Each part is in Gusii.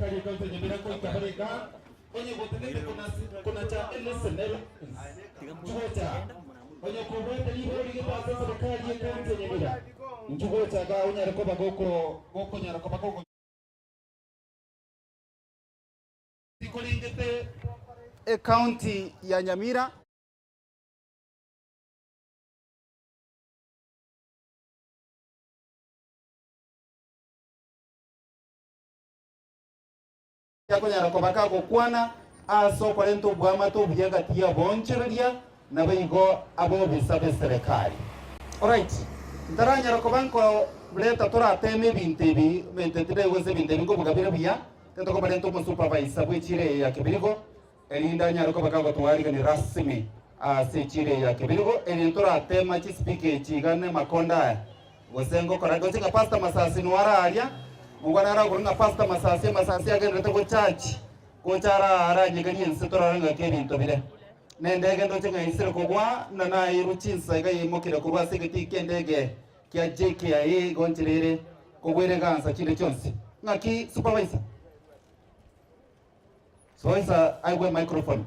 eserikari ekaunti ya Nyamira goika bare igaa, onye gotagete konacha eleseni nchugocha, onye kobwate ribaga origete ase eserikari ekaunti ya Nyamira nchugocha igaa onyare koba gokonyara koba gogo. Tikorengete ekaunti ya Nyamira. Akonyara koba kagokwana ase okorenta oboamate obuya egati y'aboonchoreria naboigo abobisa b'eserekari. Alright, ntaranyara koba nkoreta torateme ebinto ebi, ebinto tindaigu gose ebinto ebi nkobuga bire buya, tetokobarenta omosupervisor bw'echiro eye ya Kebirigo, erinde anyare koba kagotwarigania rasmi ase echiro eye ya Kebirigo, erinde toratema chispeaker echi iga na amakonda aya, gose ngokora ndoche ng'a Pastor Masasi noyo ara aria, mongwana aragorwe ng'a Pastor Masasi, Amasasi agenderete gochachi, gocha ara aranyegerie ense torore ng'aki ebinto bire. Na endege ndoche ng'a isire kogwa, buna naeirwe chinsa iga yaimokire korwa ase egetii ki'endege kia JKIA igo nchera ere kogwera egansa chinde chionsi. Ng'aki supervisor? Supervisor aigwe microphone.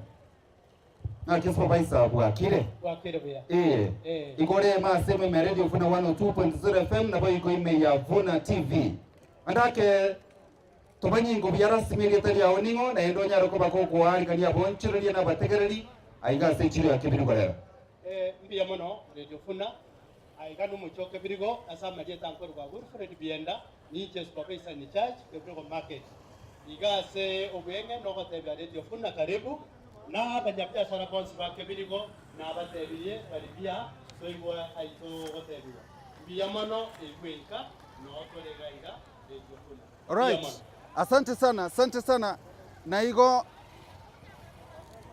Ng'aki supervisor bwakire? Bwakire buya. Ee. Eh. Igo ore ime ase Mwime Radio Vuna 102.0 FM nabo igo ime ya Vuna TV. Andake tobanye ingo buya rasmi erieta riao ning'o naende onyare koba gokoarigania abonchoreria na abategereri aiga ase echiro ya Kebirigo rero. Eh, mbuya mono Radio Vuna. Aiga nomochie o Kebirigo ase amarieta ankorokwa Wilfred Bienda, ninche supervisor in charge Kebirigo Market. Iga ase obweng'e nogotebia Radio Vuna karibu, na abanyabiasara bonsi ba Kebirigo nabatebirie karibia toigwe aito gotebigwa. Mbuya mono eigwe inka noo tore iga iga Radio Vuna. Mbuya Alright. mono. Asante sana, asante sana. Na igo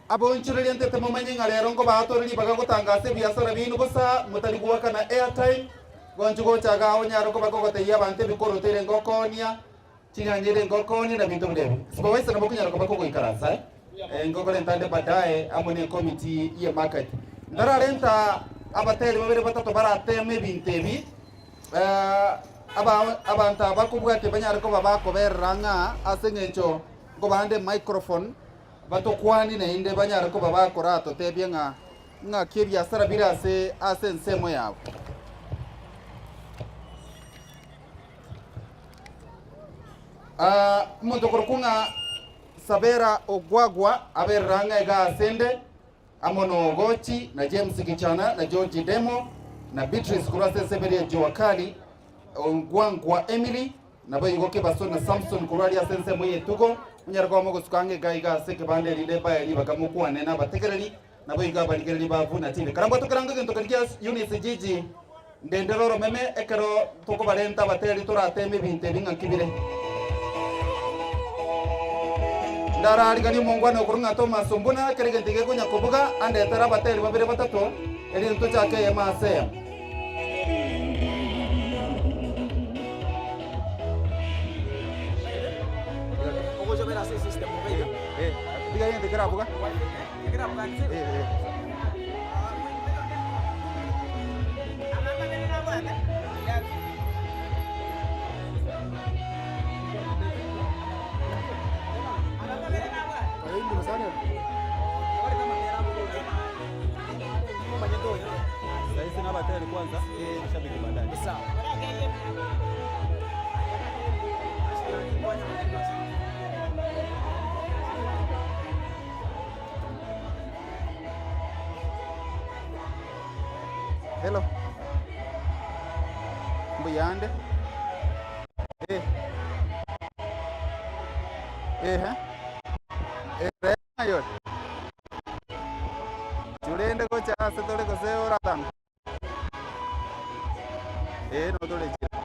Aboonchoreria ntete momanye ng'a rero nkobaatore ribaga gotangasa ebiasara biaino bosa, motari goakana airtime, gonchi gocha igaa onyare koba kogotebia abanto ebikoroto ere ngokoonia, chinyanya ere ngokoonia na binto buna ebi. Supervisor nabo okonyara koba kogoikaransa eh, eh, ngokorenta ande baadaye amo ne ecommittee ye market. Ntararenta abateri babere batato barateme ebinto ebi, aba abanto aba kobwatia banyare koba bakoberera ng'a ase eng'encho nkobande microphone, Batokwanie naende banyare koba bakoratotebie ng'a ng'aki ebiasara bire ase ase ensemo yabo. Ah, omonto okorokwa ng'a Sabera Ogwagwa aberere ang'e iga asende, amo na Ogochi, na James Gichana, na George Demo, na Beatrice korwa ase ensemo eria ya Jua Kali, Ogwangwa Emily, Naboigo Kebaso na Samson korwa aria ase ensemo y'etugo, onyare koba mogosuka ang'e iga iga ase ekebanda erinde ebae ribaga mokwane nabategereri, naboigo abarigereria ba Vuna TV. Karangwa tokerange egento keria kia Eunice Gigi ndendere oromeme ekero tokobarenta abateri torateme ebinto ebi ng'aki bire. Ndarariganie omongwana okorwa ng'a Thomas Ombuna ekero egento gekonya kobuga andetere abateri babere batato erinde tochake eyemo ase eyemo. Ogochobera ase esystem iga iga. Eh, tiga egento kerabuga. Kerabuga Eh, eh. Saisi nabateri kwanza, shabiki baadaye. Hello. Mbuyande. Eh. Eh. Eh. Aye. Churende gocha ase tore gose oratame? Ee, no tore chire.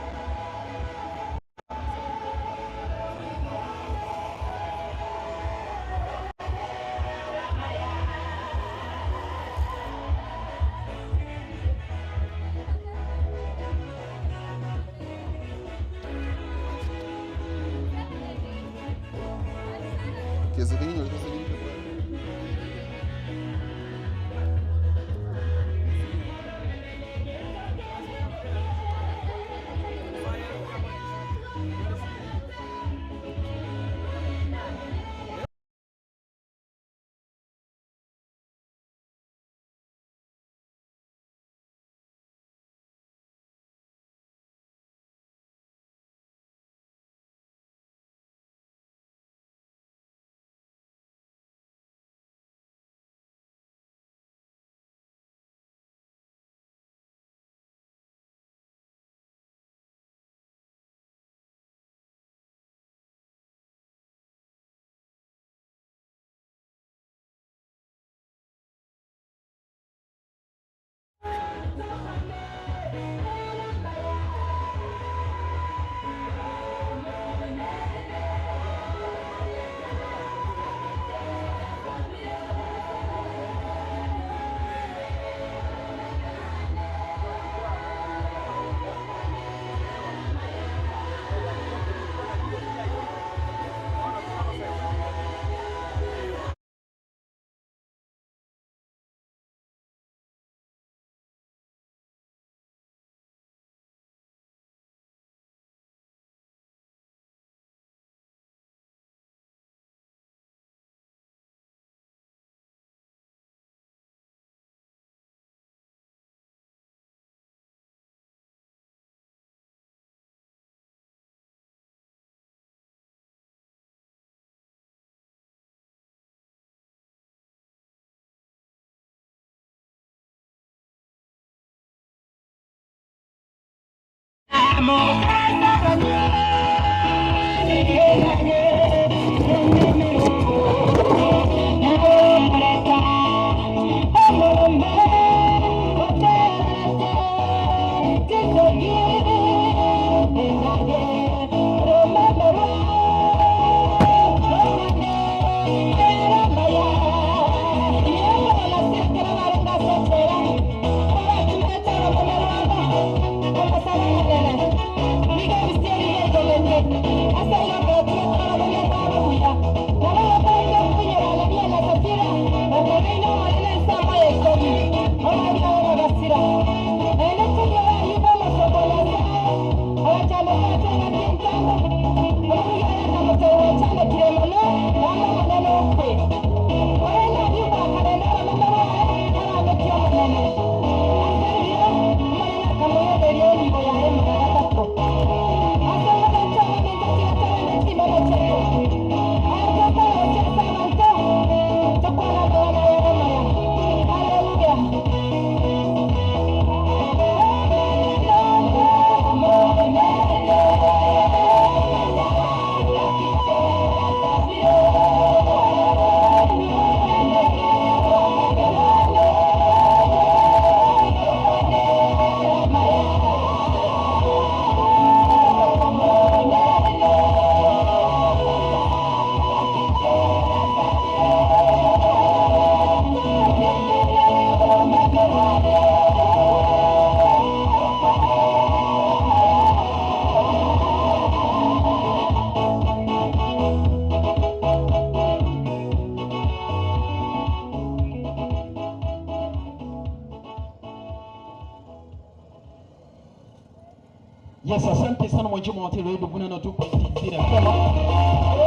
Yes, asante sana Mwajuma wa Radio Vuna na 2.0 FM.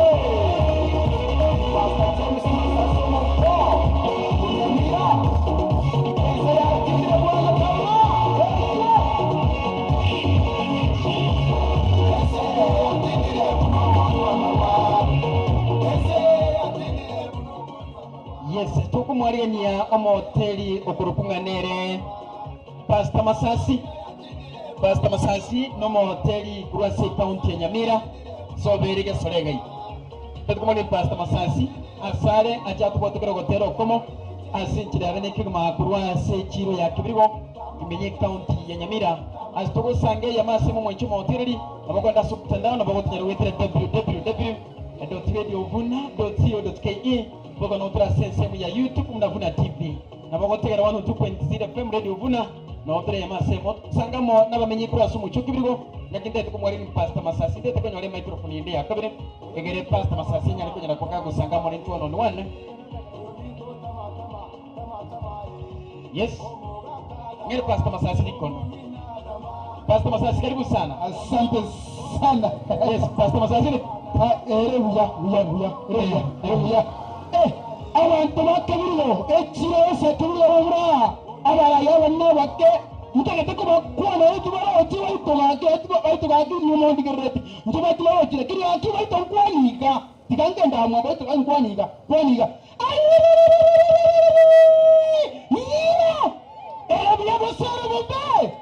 Yes, tukumwariania omoteli okurupung'a nere Pastor Masasi. Pastor Masasi nomohoteli korwa ase ekaunti ya Nyamira sobere gesore iga. Tokumwariania Pastor Masasi asare ache atobwate gotera okomo ase enchera yabe nekegima korwa ase echiro ya Kibirigo imenye ekaunti ya Nyamira ase togosanga eyamo ase momwanchi omohotereri nabo kwenda ase omotandao nabo gotinyara goetera www.radiovuna.co.ke boka notura ase ensemo ya YouTube muna Vuna TV nabo gotegera 102.0 FM Radio Vuna notura eyamo ase emo sangamo nabamenyi korwa ase omochie o Kibirigo naki ndete komwareni Pastor Masasi ndete konyora emicrophone ende ya kabere egere Pastor Masasi enyare konyara koka gosanga more intwe one on one. Yes. Ngere Pastor Masasi Nikon. Pastor Masasi karibu sana. Asante sana. Yes, Pastor Masasi ni Ere buya buya buya ere buya ere buya. Eh, abantu bakabirigo ekiro ose kibirigo babura abaraya banne bake ntagete kubakwana etu barochi baitogake etu baitogake nyuma ndigereti nje batu barochi lakini aki baito nkwanika tikangenda amwa baito nkwanika kwanika. Yira! Ere buya bosere bobe.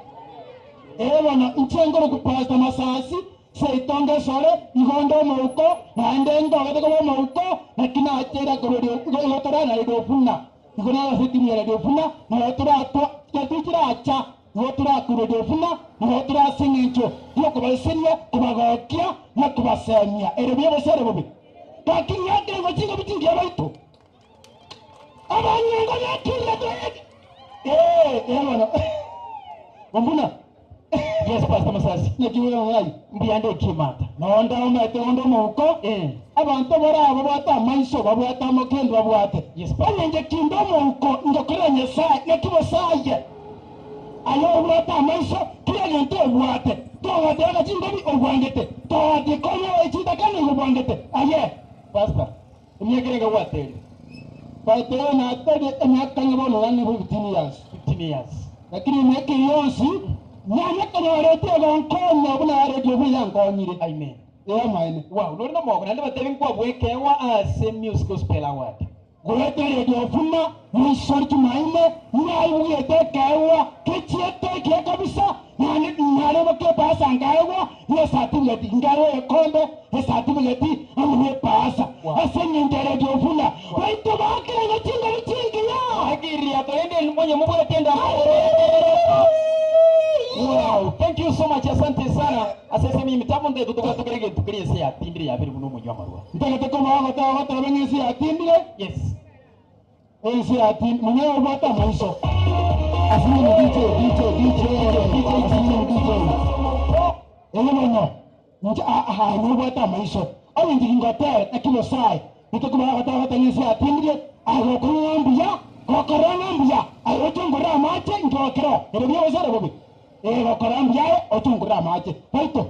Ebona nchengoro kupasta Masasi seitonge sore igondo omouko naende ngogete koba omouko lakini achera gotora na Radio Vuna igo na ase timu ya Radio Vuna na toratwa twachiracha Igo torakurerie buna nigo tore ase engencho y'okobasesenia, kobagokia, na kobasemia. Ere buya gose ere bobe? Gaki ng'akere ng'a chingobi chingiya baito. Abanyango bekirire toyeke. Ee, ee bono. Ombuna. Yes, Pastor Masasi. Naki bono ng'ai? Mbuya nde ekimata. Nonde omanyete onde omouko. Eh. Abanto bare ababwate amaiso, babwate amokendo babwate. Yes, Pastor. Onye inche kinde omouko, ngokorera Nyasae, naki bosaye. Aye obwate amaiso, kera egento obwate. Togoteba ng'a chingobi obwangete, togotia konya echintakana nigo obwangete. Aye. Pastor, emiaka erenge gwaterire? Gwatera naterie emiaka ng'a bono ng'ang'e 15 years. 15 years. Lakini emiaka eyio yonsi nanye konyorete egonkonya buna yaredio buya yankonyire. Amen. Ee amaene. Wow, nore nomogoko naende batebi nkwabua ekeegwa ase Music Gospel Award. Goeta eredio buna moisori Tumaine naigwete ekeegwa kechiete ekiya kabisa, naende narebe kepasa nkaegwa necertificate, nkarwa egekombe, ecertificate amo nepasa ase engencho eredio buna baito bakerenge chingobi chingiya. Agiria torende onye mobwate endamwamu. Wow, thank you so much, asante sana. Ase ase emitambo ntaete tobwate kera egento keria ense yatindire yabere buna omonywa amarwa. Ntagete koboa goteba goteba ng'a ense yatindire. Yes. Ense yatindire, monyene obwate amaiso. Asinye DJ, DJ, DJ, DJ, asinye DJ. Eye bono, inche a- aha, aye nobwate amaiso. Onye inche gingotera, naki Nyasae, nike koboa goteba goteba ng'a ense yatindire, aye gokora ng'a mbuya, gokora ng'a mbuya, aye ochungurire amache, inche gokera, ere buya gose ere bobe? Ee, gokora mbuya aye ochungurire amache. Baito,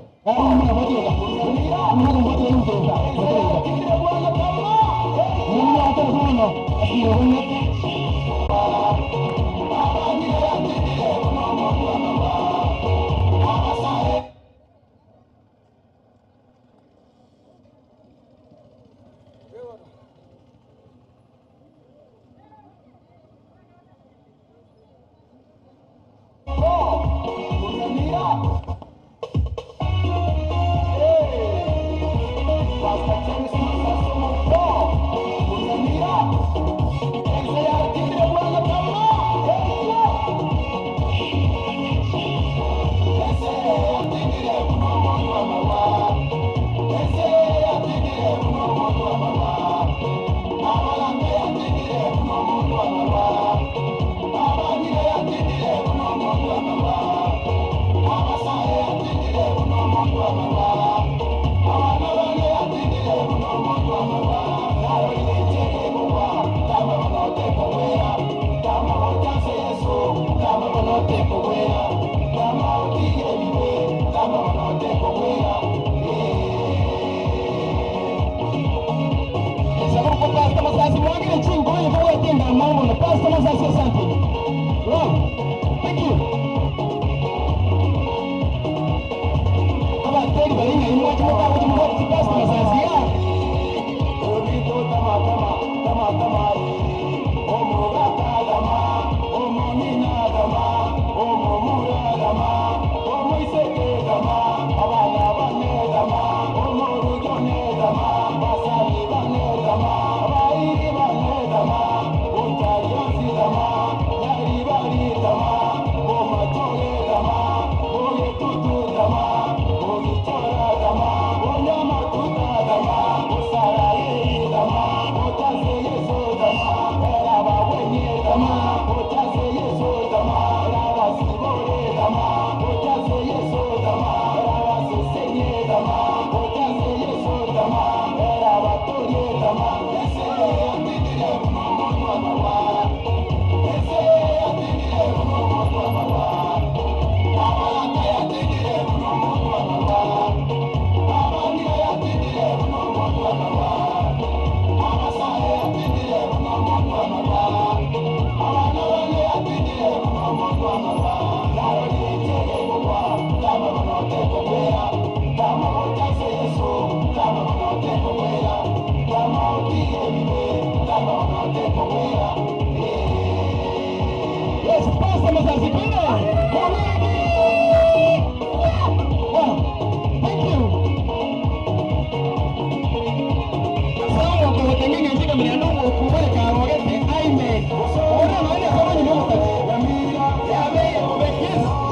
Sababu Pastor Masasi mwangire chingoyo tobwate endamwamu mono. Pastor Masasi asante. Wow. Thank you. Abateri bari ng'ai mwache mokagochi mobwate Pastor Masasi ya. Yes, Pastor Masasi, twende. Wow. Thank you. Sawa kwa tengenge nshika mbele ndugu kubale karogete. Amen. Ora maana kama ni Mungu. Yes.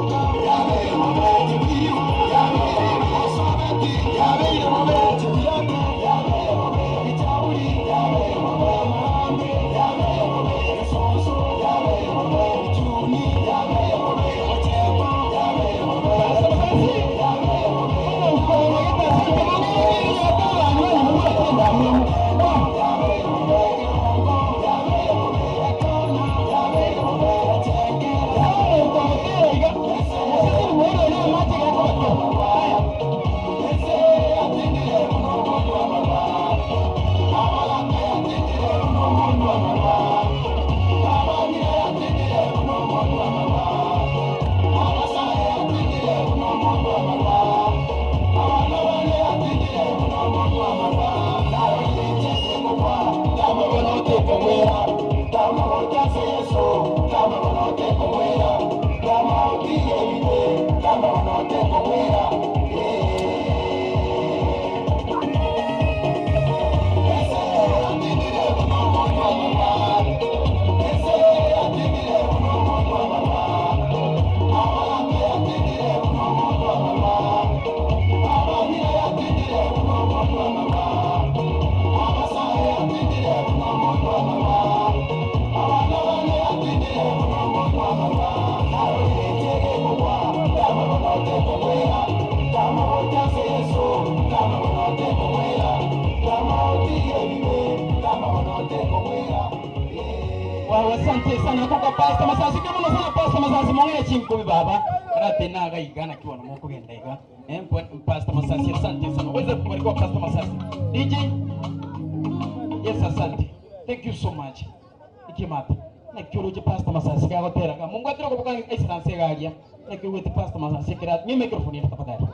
Wow, asante sana kwa Pastor Masasi. Kama sana Pastor Masasi mwongere chinkubi baba. Karate naga igana kiwa na moko genda iga. Eh, Pastor Masasi asante sana. Uweze kubarikiwa Pastor Masasi. DJ. Yes, asante. Thank you so much. Ikimata. Na kyoroje Pastor Masasi kagotera. Ka Mungu atira kubuka excellence garia. Na kyoroje Pastor Masasi kira. Ni microphone yetu tafadhali.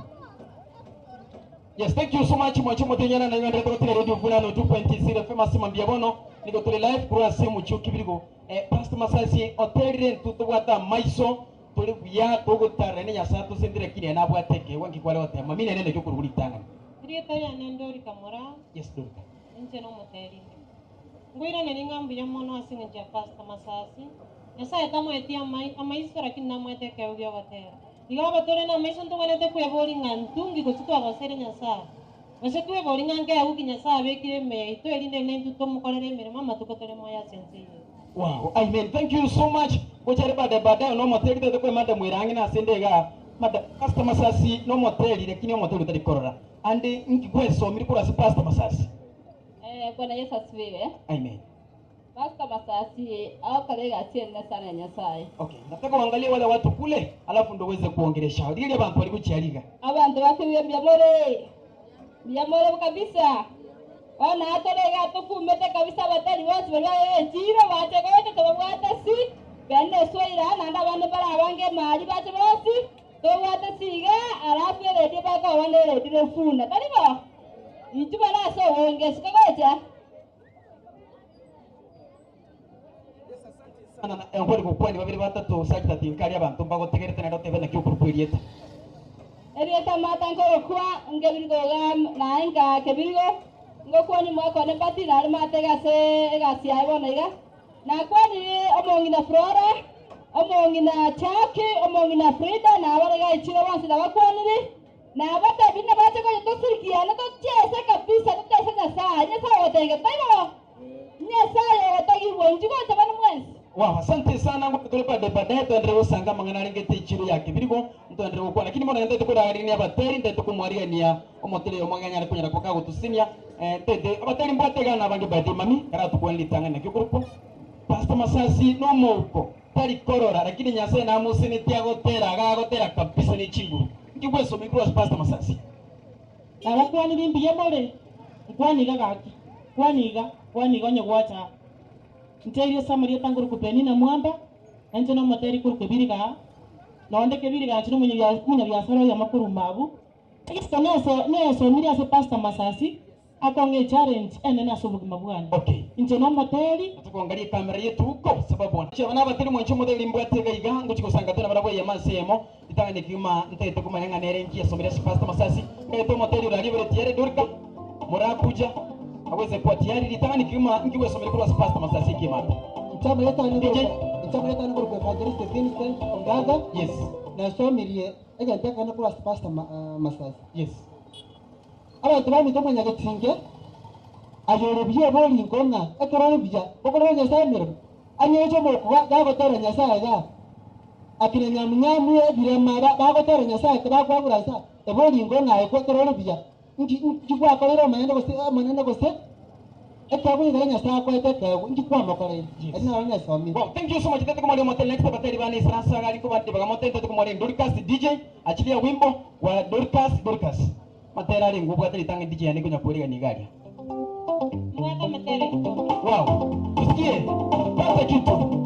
Yes, thank you so much mwacho motenyana na yende tokotira radio Vulano 2.0 FM asima mbiabono niko tuli live kurwa simu chu kibirigo eh, Pastor Masasi oterire ntutubwata maiso tuli buya tugutara ne nyasa tusendire kini na bwateke wangi kwale otema mine nene kyo kuruguri tanga. Rieta riane ndori kamora. Yes, Dorika. Inche nomoteri ngwirane ning'ambuya mono ase eng'encho ya Pastor Masasi. Nyasaye tamwetie amaiso lakini namwete ekeo gia ogotera igo abatore na amaiso ntobwenerete kwebori ng'a ntungi gose twagosere Nyasaye. Gose twebori ng'a nkeuki Nyasaye abekire ime yaito erinde naintwe tomokorere emeremo amatuko tore moyo ase ense eye. Wow, amen. Thank you so much. Gochare baadaye baadaye no moteri tete kwe madam wirangi na sendega. Madam Pastor Masasi no moteri lakini omoteri utari korora. Ande nkigwesomiri kurasi Pastor Masasi. Eh, Bwana Yesu asifiwe. Amen. Pastor Masasi akorega atiende sana Nyasaye. Okay, nataka uangalie wale watu kule alafu ndo uweze kuongelesha. Lile bantu walikuchialiga. Abantu bakibye mbyamore. Mbyamore kabisa. Ona atorega tufumete kabisa batari bonsi bari baye bache gote tobabwate si. Bende swaira nanda bane bara mali bache bonsi. Tobwate siga alafu redio baka wane redio funa. Taribo. Itu bana so wonge sikagocha. Sana na engori gukwani babiri batatu sakita tinkari abantu mbagotegerete na ndotebe na kyukurukwiriete. Erieta mata nkorokwa ngebirigo ga naenga kebirigo ngokwani mwako ne bati na mate gase egasi yae bono iga nakwani omong'ina Flora omong'ina Chaki omong'ina Frida na abarega ichiro bonsi nabakwanire na abatebi nabache koyo tosirikiana tochese kabisa tochese Nyasaye Nyasaye ogotenge taibo Nyasaye ogotagibwa inchi gocha bano mwensi. Wow, asante sana ngo tuli baadaye baadaye tuendelee gusanga mang'ana ringete ichiro ya kibirigo tuendelee gukwana lakini mbona ndete kurarania abateri ndete kumwarigania omoteri omwang'anya kunyara kwa gutusinia eh tete abateri mbwategana abange baadaye mami karatukwanira litanga na kyukurupo Pastor Masasi no mouko tari korora lakini Nyasaye namusinĩtie agotera agagotera kabisa ni chinguru nkigweso mikuru Pastor Masasi. Nabakwanire mbuya more nkwaniga gaki kwaniga kwaniga onye gwacha. Nteire samaria tanguru kupeni na mwamba nanje no moteri kuru kebiriga nonde kebiriga chino munyabiasara ya makuru mabu. Ekisito neso nesomire ase Pastor Masasi akonge challenge enene ase obogima bwane. Okay. Inche no moteri. Nataka uangalie kamera yetu huko sababu wana abateri mwancho modeli mbwatega iga nguchikosanga tena barabwe ya masemo itanga nikiuma ntete kumanya nere nkia somera si Pastor Masasi ngaito moteri uralibere tiare Dorka murakuja aweze kuwa tayari litanga nikiuma nkiwe somera kwa Pastor Masasi kimata. Nchama yetani kwa Evangelist Vincent Ongaga. Yes. Nasomirie egenteka na kwa Pastor Masasi. Yes. Abantu bamito mwanyagetinge ayore bye boli ngona ekero bya okoro Nyasaye mirimo anyejo mokuba gagotera Nyasaye ga akina nyamunyamu ebirema bagotera Nyasaye bakwagura sa eboli ngona ekoro bya nkikwakorera omanene gose omanene gose ekabwigera Nyasaye akwete kego nkikwamokorera ena nesomire. Wow, thank you so much. Tete kumwali motel next bateri bani sasa gali ko bate bagamotel tete kumwali Dorcas DJ achilia wimbo wa Dorcas Dorcas. Matera ari ngubu atari tanga DJ yani kunya kuliga ni gari. Mwata matere. Wow. Tusikie. Pata kitu.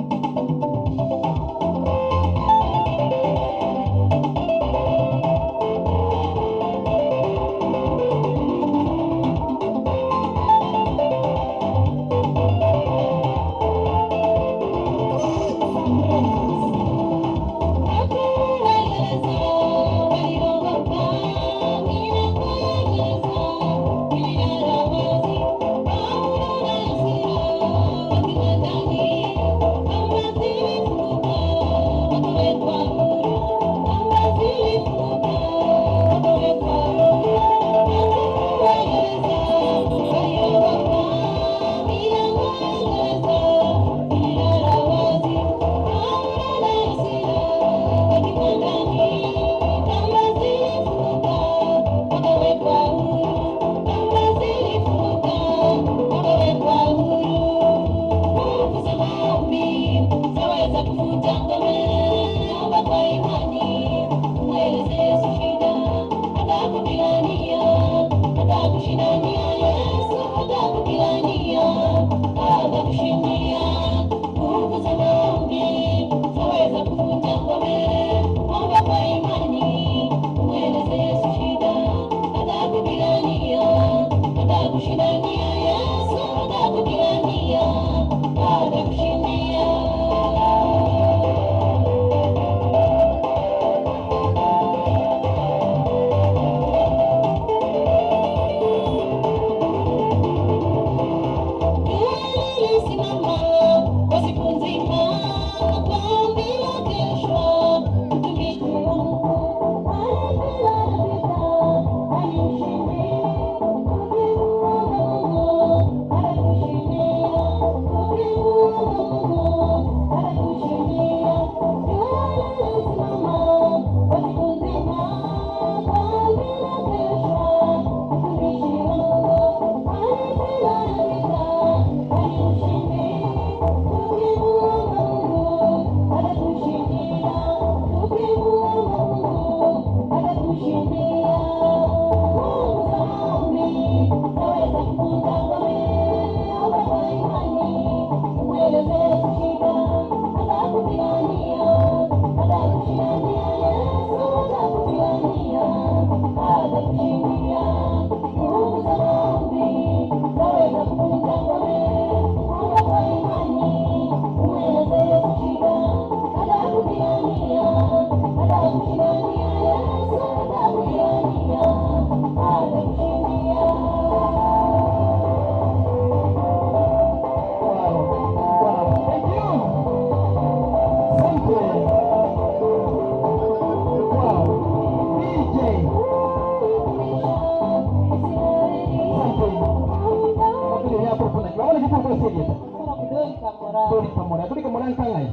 Moraa. Dorika Moraa. Dorika Moraa nkang'ai?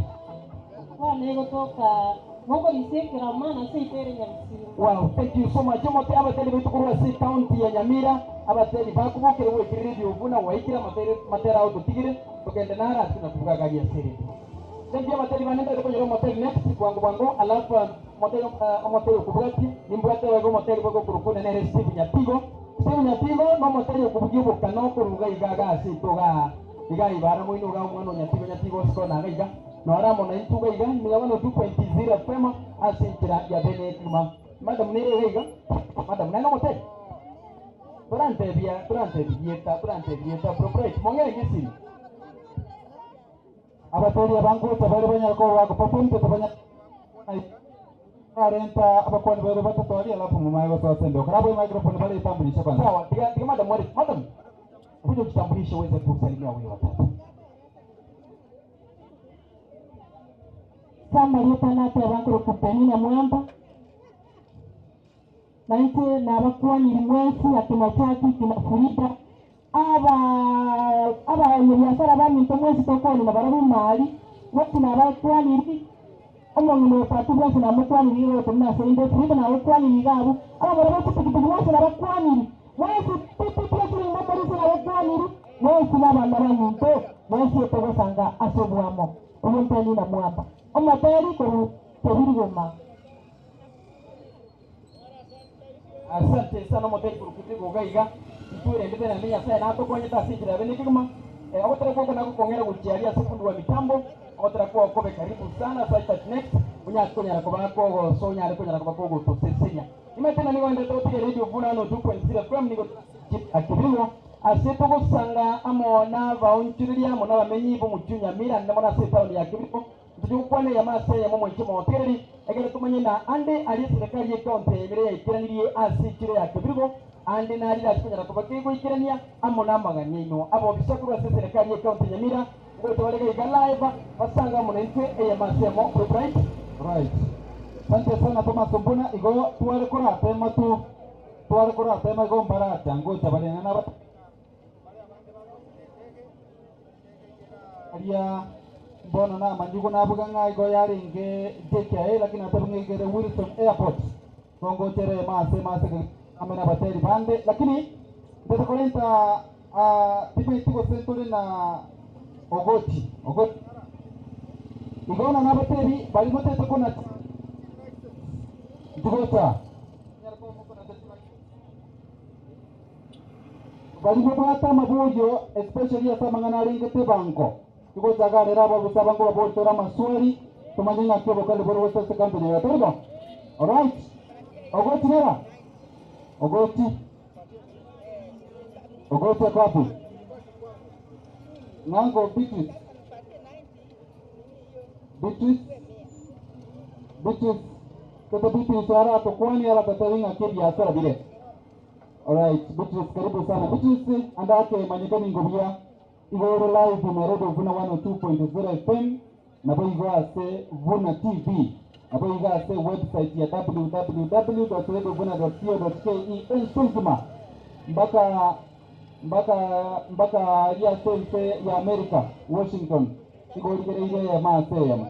Bono egotoka mokorisia ekerama na ase itere Nyabisimba. Wow, thank you so much. Omote abateri baitu korwa ase county ya Nyamira, abateri bakobokire gwekire radio buna gwaikire amatere matera ao totigire, togende naro ase na tubuga gari ase radio. Thank you abateri bane ntagete konyora omoteri next bwango bwango alafu omoteri omoteri okobwati nimbwate wega omoteri bobe okorokwa onde nere Steve Nyatigo. Steve Nyatigo nomoteri okobugia obokano okoruga iga iga ase ito igaa igaa ibara moino igaa omwana o Nyatigo Nyatigo osiko naga iga Nore amo naintwe iga iga ime ya 102.0 FM ase enchera ya bene ekegima. Madam nere iga iga, madam naye nomotebia? Torantebia, torantebia rieta, torantebia rieta bro Bright, mong'ere ngesimi. Abateri aba ngocha bare banyare koba bagoperform totobanya Arenta abakwani baire batato aria alafu mumaye gosoa ase embeo. Karaboe microphone bare itambulishe kwanza. Sawa, tiga tiga madam wari, madam kuja ujitambulishe uweze kusalimia wawili watatu. Samarieta nateba nkorokwa Penina Mwamba, na inche nabakwaniri mwensi akina Chaki, kina Frida, aba abanyabiasara baminto mwensi tokwanire nabarabwo mari, bwensi nabakwaniri, omong'ina oyo Pati bwensi namokwaniri igo ogotenena ase inde, Frida nagokwaniri iga abwo, abamura be chipikipiki bwensi nabakwaniri, mwensi pi pi pi echiringa polisi nabakwaniri, mwensi nabana baminto, mwensi etogosanga ase oboamo. Oyio Penina Mwamba, omoteri korwa Kebirigoma. Asante sana omoteri korwa Kebirigoma iga iga, ntwerendete naende Nyasaye natokonyete ase enchera yabe nekegima. Eh, ogotera kwako nagokong'era gochia aria ase fundi wa mitambo, ogotera kwao kobe karibu sana Cypher Next, onyare konyara koba kogosoa onyare konyara koba kogotosesenia. Nimanyete ng'a nigo oenderete gotiga Radio Vuna 102.0 FM nigo Kebirigoma ase togosanga amo nabaonchoreria amo nabamenyi b'omochie o Nyamira naende mono ase etaoni ya Kebirigoma. Ntoche gokwana eyemo ase eyemo omochie omotegereri, ekero tomanye na ande aria eserekari y'ecounty ya Nyamira yaikeranirie ase echiro ya Kebirigo, ande narire ase konyara koba kegoikerania amo namagani aino. Abobisa korwa ase eserekari y'ecounty ya Nyamira ngocha bare iga iga live basange amo naintwe eyemo ase eyemo. Bro Bright. Right. Sante sana Thomas Ombuna igo tware koratema tu tware koratema igo mbaracha ngocha bare ng'a naba Aria mbono namanyigwe nabuga ng'a igo yarenge JKIA lakini nateba ng'a igere Wilson Airport gongochere mase mase ame nabateri bande lakini ntete korenta timaeti gose ntore na Ogoti Ogoti igo na nabatebi bari motete kona ntigocha Baria babwate amaborio especially ase amang'ana arengete ebango, tigocha iga rero ababisa abango baboritore amaswali tomanye ng'aki obokali bore gose ase company eye tari bo? Alright? Ogoti nera? Ogoti? Ogoti ako wapi? Ng'ango Beatrice? Beatrice? Beatrice? Tata Beatrice aratokwanie aratotebi ng'aki ebiasara bire. Alright, Beatrice karibu sana. Beatrice ande ake manyeka ningo buya igo ore live ime Radio Vuna 102.0 FM nabo igo ase Vuna TV nabo igo ase website ya www.radiovuna.co.ke ense engima mpaka mpaka mpaka aria ase ense ya America Washington igo origereirie eyemo ase eyemo.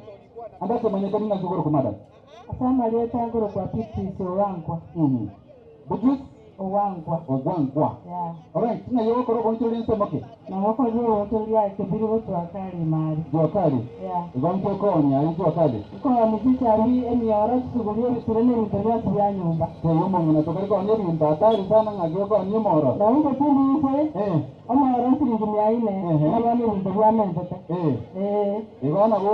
Ande ake manyeka ning'aki okorokwa madam? Ase amarieta nkorokwa Beatrice Owangwa. Beatrice Ogwankwa. Ogwankwa. Yeah. Alright, ng'ai ogokora oboonchoreria ensemo ki? Nagokorire oboonchoreria ake biri gochwa kare imari. Jua kali? Yeah. Igo nki okoonia aye jua kali? Nkoonia chichabi, emioro, chisuguri, ebisure na ebinto bionsi bia nyomba. Tebia omong'ina tokari koonia ebinto hatari sana ng'aki okoonia omoro. Nabo inche tindi inse, Eh. omoro nchiringi mia ine, Ehe. nabo nebinto biamentete. Eh. Eh. Igo nabo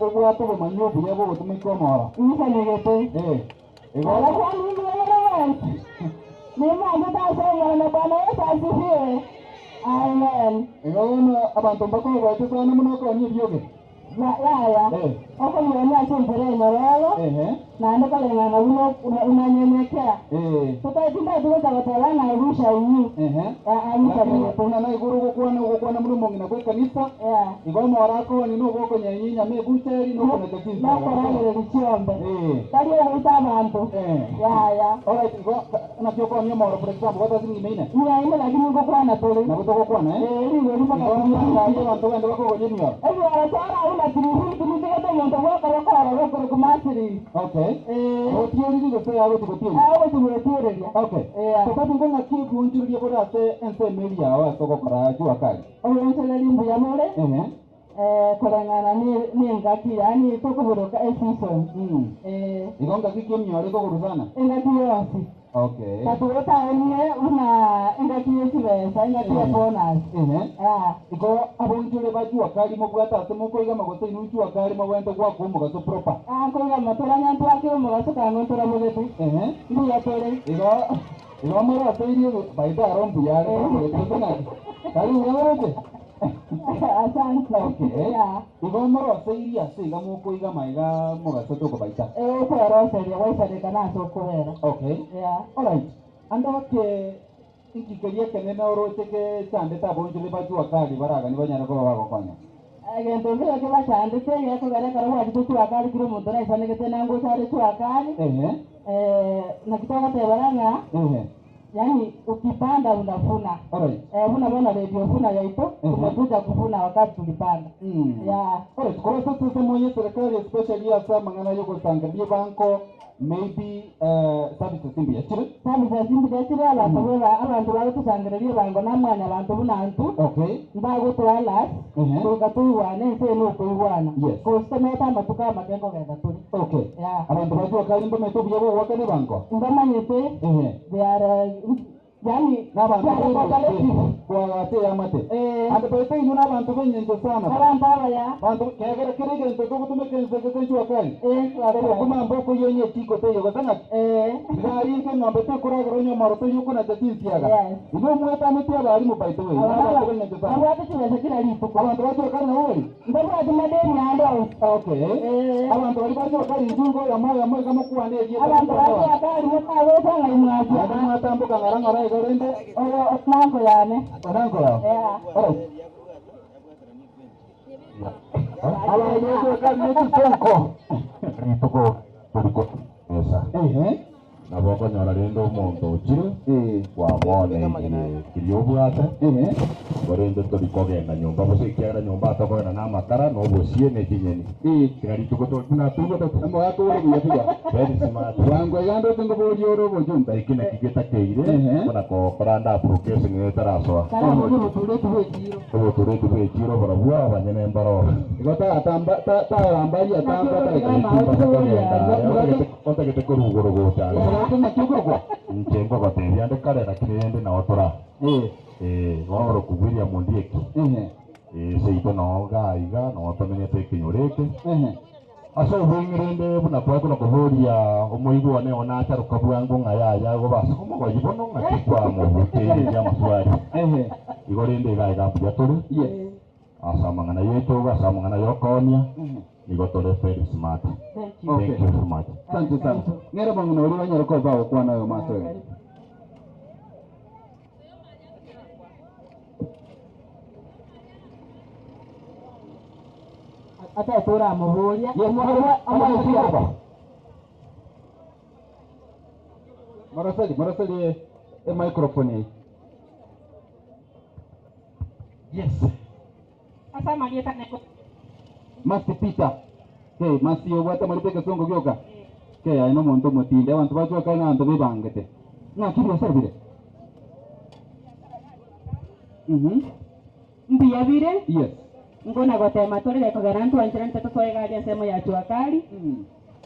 obwate obomanyi obuya bw'ogotumeka omoro. Nyisanegete. Eh. Igo. Abakwani mbuya mono mwensi. Nimwanchete ase omorembe Bwana Yesu asifiwe. Amen. Igo bono abanto mbakogoete sana buna okoonia ebioge. Yaya, Eh. okobionia ase enchera enyororo, Ehe. Naende koreng'ana buna onanyenyekea. Eh. Totari gocha goteba ng'a Elisha inyu. Ehe. Aa, nitamenyete. Buna na igoro ogokwana ogokwana muri omong'ina bwa ekanisa. Yeah. Igo omorako ni nogokonyenyi inyama ebucheri nokonete chinsaga. Nokoragereria chiombe. Eh. Tari ogoita abanto. Eh. Yaya. Alright, igo naki okonia omoro for example gwata siringi mia ine. Mia ine lakini ngokwana tore. Nabo togokwana eh? Eh, rigo rimo Igo ng'ai abanto bande bakogoria emioro. Ebiara twara buna tiriri tinitigete omonto bwokoboko ororo korokwa Martin. Okay. Eh. Otieririe gose agotigotieria? Agotigotiereria. Okay. Yeah. Totati ngo ng'aki ebwonchoreria bore ase ensemo eria yao ase ogokora jua kali. Obwonchoreria mbuya more. Ehe. Eh, koreng'ana ni engaki yaani tokoburuka eseason. Mm. Eh, Igo ngaki ki emioro ekoguru sana? engaki yonsi. Okay. Katugotaonie buna engaki yechibesa, engaki ya bonus. Ehe. Ah. Igo abonchore ba jua kali mobwate ase mokoigama gose inwe jua kali mobwente gwaka omogaso proper. Ah, nkoigama toranya ntwakire omogaso kang'o ntorabogete. Ehe. Mbuya tore. Igo igo moroseirie baita aro mbuya are torabogete gose ng'aki? Tari buya oroche? Asante. Okay. Yeah. Igo moroseirie ase iga mokoigama iga mogaso tokobaita. Eh, okweroseria gwaisarekana ase okobera. Okay. Yeah. Alright. Andoke ikikeria ekenene oroche gechandete abonchore ba jua kali baragani banyare koba bagokonya. Egento nkero kebachandete gekogera ekero gwachete jua kali kera omonto naisanegete nangocha are jua kali. Ehe. Eh, naki togotebera ng'a Ehe. yani ukipanda unavuna. Alright. Eh, buna bono radio funa yaito Ehe. tumekuja kuvuna wakati tulipanda. Mm. Yeah. Alright, korwa ase semo ye serikali especially ase amang'ana yogosangereria banko maybe services mbuya chire. Services mbuya chire abanto beba abanto bagotosangereria ebango namwanya abanto buna ntu. Okay. Mbagotwalas Ehe. goika toigwane ense eye nokoigwana. Yes. Gose amatuko amake nkogenda tore. Okay. Yeah. Abanto ba jua kali mbamanyete obuya bwa ogwakana ebango. Mbamanyete Ehe. they are yani N'abantu they are cooperative. kwagate yamate. Eh. Ande baita inwe n'abantu b'engencho sana. Abantu abaya. Bantu kegera kere egento togotumeka ense gose jua kali. Eh, Okuma mboko yenye chiko teyo gose ng'aki. Eh. Ngari ng'ombe tekoragera onye omoro toyokonacha chinsiaga. Yes. Inwe mwetaneti abarimu by the way. N'abantu b'engencho sana. Abwate chibesa kila rituko. Abantu ba jua kali nabo bari? Mbabwate madeni ande onsi. Okay. Eh. Abantu bari ba jua kali injungo yamo yamo igamokwana erie. Abantu ba jua kali mutagocha ng'ai mwacha. Naende mwatamboka ng'ara ng'ora igo rende. Oyo nanko yane. Onanko yao. Yeah. Alright. Abantu ba jua kali nechisonko. Rituko turiko mesa. Ehe. Nabo okonyora rende omonto ochire Eh. kwamwoneirie kiria obwate Ehe. korende torikogenda nyomba gose ekiagera nyomba atokogenda na amakara na obosie na echinyeni Eh. kira rituko buna tugotete Omoyaka ore buya buya. very smart Bwango igando tingoboria ore obojumbe. iki naki getakeire Ehe. buna kokora application etarasoa Kara obutureti bw'echiro. obutureti bw'echiro borobwo abanyene mbaro Igo tagatamba tagambaria tamba taga. otagete korugoro gocha Omogaka naki okorokwa? inche ngogotebia ande kare lakini rende nao tora Eh. eh bono oroku William Ondieki Ehe. eh seito nao gaiga nao tomenyete ekinyoro eke Ehe. ase obweng'e rende buna twakona koboria omoigwa one onacharuka bwango ng'a yaya gobasa omogoyi bono ng'aki kwamobuteire amaswali Ehe. igo rende iga iga mbuya tore Yes. ase amang'ana yetu ase amang'ana yokonia Ehe. nigo tore very smart. Thank you. Okay. Thank you so much. Asante sana. Ng'ere bang'ina oria banyare koba gokwana oyo maso oyo. Ata turamuburia. Yes, Marasali, marasali e microphone hii. Yes. Asa marieta neko. Masi Peter. Hey, masi obwate marite kesongo gioka. Ke aino monto motinde abantu bachwa kana abantu bebangete. Ng'a kiri osarbire. Mhm. Mbuya bire. Yes. Ngona gotema torire kogera ntwanchera nte tosoe gari ensemo ya jua kali.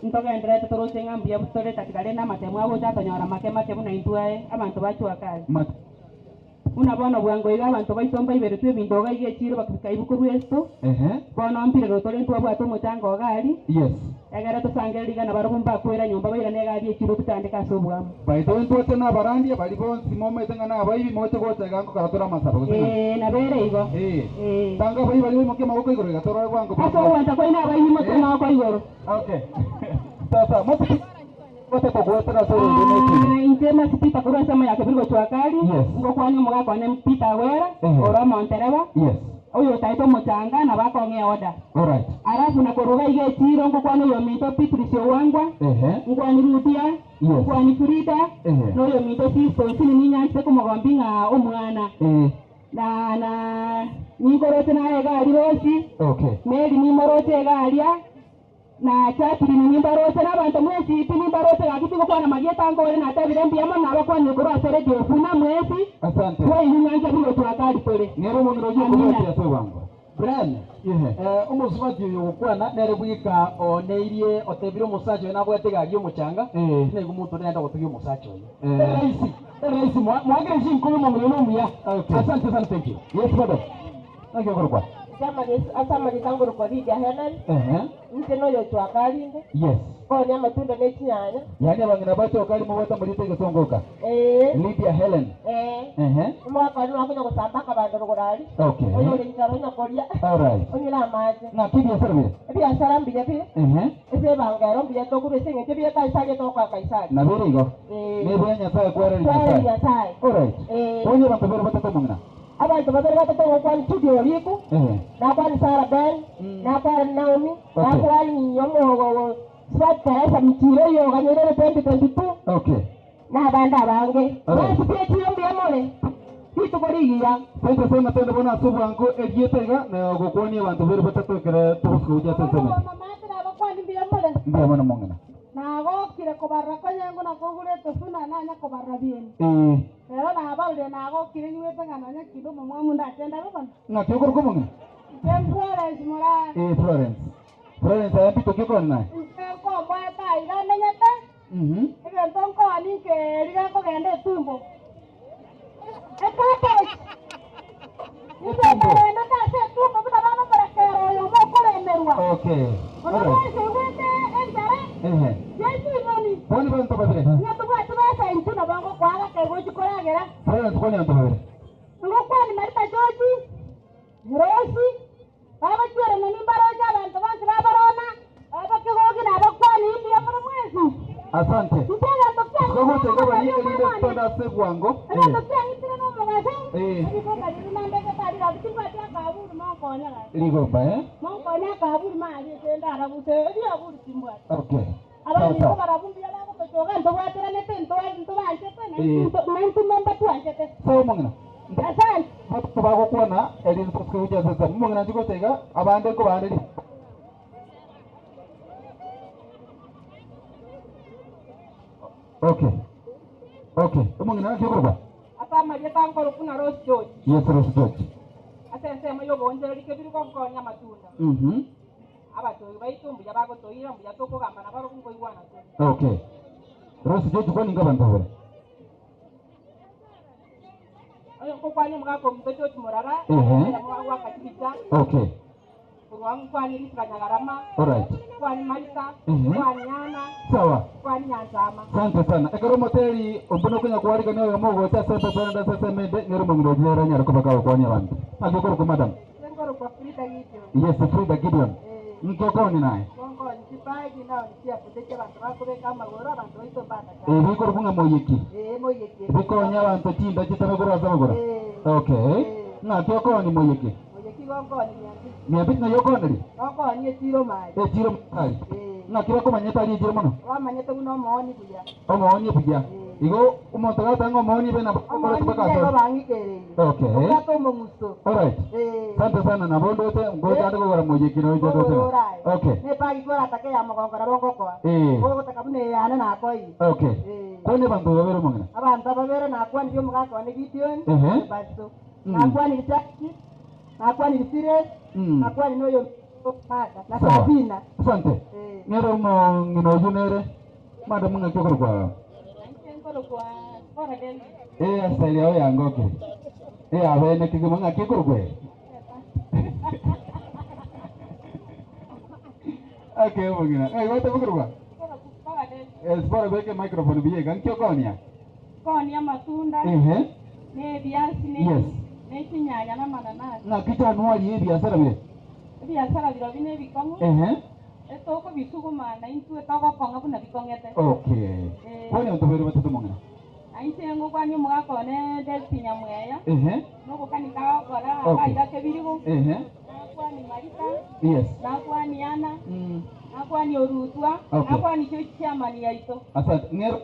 Ntogenderete toroche ng'a mbuya tore tatigare na amatemo agocha atonyora make make buna intwae abanto ba jua kali. Buna bono bwango iga abanto baito mbaiberetwe ebinto iga iga echiro bakabika korwa esto. Ehe. Bono mpirero tore ntwabwate omochango ogari. Yes. Egere tosangereri igana barobwo mbakwera nyomba bairane egari echiro totandika ase obwamo. Baito ntwate na abarandia bari bonsi momete ng'a na abaibi moche gocha iga nkokora tore amasabo gose ng'a. Eh, nabere igo. Eh. Eh. Tanga abai bari baimokia amaboko igoro iga torore bwango. Ase ogwancha kwaino abaibi mote amaboko igoro. Okay. Sasa mosiki bataka goetera ase orende na ekeri. Inche Mercy Peter korwa ensemo ya Kebirigo Chwakari, Yes. ngokwania omogaka one Peter Awera, Ehe. ore omontereba, Yes. oyo otaete omochanga nabo akong'ea order. Alright. Alafu na koruga iga echiro ngokwana oyominto Beatrice Owangwa, Ehe. nkwani Rudia, Yes. nkwani Frida, Ehe. na oyominto Sisto Nsini ninyanchete komogombi ng'a omwana. Eh. Na na ninkoroche naye iga aria Rosi, Okay. Mary nimoroche iga aria, na Jacqueline nimbaroche, na abanto mwensi pi nimbaroche gaki tigokwana marieta ango ore natebire mbuya mono nabakwanire korwa ase radio buna mwensi, Asante. twaigwa ng'a nche buna twakari tore. Nere omong'ina oyio Amina. okobwatia ase obwango. Brian, Ehe. omosubati oyo ogokwana nere bweka oneirie otebire omosacha oyo nabwate egari y'omochanga, Eh. nigo omonto nere ogotogia omosacha oyo. Eh. Eraisi, eraisi, mwakire chinkobi omong'ina oyo omuya. Okay. Asante sana, thank you. Yes, madam. Naki okorokwa? Asamagisa ngorokwa Lydia Helen, Ehe. inche noyo Chwakarinde, Yes. konia amatunda ne chinyanya. Yaani abang'ina ba Chwakari mobwate amarieta egesongoka. Eh. Lydia Helen. Eh. Ehe. Omwaka one wakonya gosamba akabando rogoro aria. Okay. Oyo ore inchara onya koria. Alright. Onyure amache. Naki ebiasara bire? Ebiasara mbuya bire. Ehe. Ase ebanga ero mbuya tokorwa ase eng'encho ebiya Kaisari etokoa Kaisari. Nabo ere igo. Eh. Nebuya Nyasaye kwareri Kwareri Nyasaye. Nyasaye. Alright. Eh. Konya abanto babere batato omong'ina. Abanto babere batato ogokwana Judy Oriku, Ehe. nakwani Sarah Bell, nakwani Naomi, Okay. nakwani omogogo Swat Teresa Mchire oyo oganyorere 2022. Okay. Na abande abange. Alright. Bonsi pi echiro mbuya more. Rituko rigiya. Sente sana twende bono ase obwango erieta iga na ogokwania abanto babere batato ekere togosuka gochia ase ensemo. Abakwani mbuya more. Mbuya mono mong'ina. Nagokire kobarora konyengo na kogura etofu na nanya kobarora bieni. Eh. Rero nabarorire nagokire nyuete ng'a nonya kinde omomwamu ndachenda abe bono. Ng'aki okorokwa omong'ina? Inche Florence Mora. Eh, Florence. Florence aya mpito ki okogenda naye? Inche nkomboete aiga menyete. Mhm. Egento nkoa ninche riga nkogenda etumbo. Ekabeji. Inche nkerendete ase etumbo buna bono omorekero oyo omokoremerwa. Okay. Ono Alright. bwensi oigwete enchara. Ehe. Yechinyoni. Kwani banto babere? Ng'a tobwati besa intwe nabo ngokoa gake gochi koragera. Florence kwani banto babere? Ngokwani Marita George, Rosi, bagochwerana nimbaroche abanto bonsi babarona, abakegogi nabakwani mbuya mono mwensi. Asante. Inche egento kiang'itire Togotega bari nomogaso erinde omwana. tonda ase bwango. Egento kiang'itire nomogaso, Eh. ebikoka riria nambegete aria gabu timbwati akaburi monkonya gaki. Rigomba eh? Monkonya akaburi mari ase ndarabuse, ebiaburi timbwati. Okay. Sawa Abanyingo sawa. barabumbuya bagotochoga ntobwateranete ntobanchete Eh. naintume mbatwanchete. Sawa omong'ina. Asante. Batato bagokwana erinde tosuke gochia ase ensemo. Omong'ina nchigotega abande nkobande Okay. Okay. Omong'ina naki okorokwa? Ase amarieta nkoroku na Rose George. Yes, Rose George. Ase ensemo y'obonchereri kebirigo nkonya amatunda. Mhm. Abatoyi baitu mbuya bagotoira mbuya tokogamba nabo nkoigwana tore. Okay. Rose George kwani nga bantu babere? Oyo nkokwani omogaka omonto George Morara, Ehe. gwakachibicha, Okay. korwa nkwani Rita Nyagarama, Alright. nkwani Marita, Ehe. nkwani Ana, Sawa. nkwani Nyanchama. Asante sana. Ekero omoteri ombuna okonya kwarigania oyo mogocha ase embepe ase esemende nere omong'ina ojere anyare kobaka gokwania abanto. Naki okorokwa madam? Nkorokwa Frida Gideon. Yes, Frida Gideon. Nki okoni naye? Nkonkoni chibagi nao chiafutetie abanto bakobeka amagoro abanto baito mbatacha. Eh, bikorokwa ng'a moyeki. Eh, moyeki. Bikonya abanto chinda chitabekora ase amagoro. Eh. Okay. Ng'aki okoni moyeki? Moyeki gonkoni miambi. Miambi ng'ai okoneria? Gonkoni echiro mari. Echiro mari. Ng'aki bakomanyete aria echiro mono? Bamanyete buna omooni buya. Omooni buya. Igo omonto gatanga omooni bena Omooni bakore buya igo bakaso. bang'ikereirie. Okay. Obwate omong'uso. Alright. Eh. Asante sana nabo ndote ngocha ndikogora moyeki noyo ndote. Okay. Nebagi koratake ya mogongo nabo ngokoa. Eh. Ogotaka buna eyane nakoi. Okay. Kwani abanto babere omong'ina? Abanto babere nakwanirie omogaka one Gideon, Ehe. Baso. Mm. Nakwanirie Jackie, nakwanirie Sires, Mm. nakwanirie noyo Martha, na Sawa. Sabina. Asante. Eh. Nere omong'ina oyio nere madam ng'aki okorokwa? Nkorokwa Cora David. Eh, style yao yangokire. Eh, abene kigima ng'aki okorokwa? Okay, omong'ina. Ng'ai gwate okorokwa? Cora David. Eh, siporo beke microphone biyega nki okonia? Nkonia amatunda. Ehe. Ne ebiasi ne Yes. ne chinyanya na amananasi. Ng'aki chanwari ebiasara bire? Ebiasara biro bine ebikong'u. Ehe. Etokobisuguma naintwe togokong'a buna bikong'ete. Okay. Kwani ontobere batatu mong'ina. Nainche ngokwani omogaka one David Nyamweya, Ehe. nogokanika agokora Okay. aiga Kebirigo, Ehe. nakwani Marita, Yes. nakwani Ana, nakwani Orutwa, Okay. nakwani church chairman yaito. Asante. Ng'ero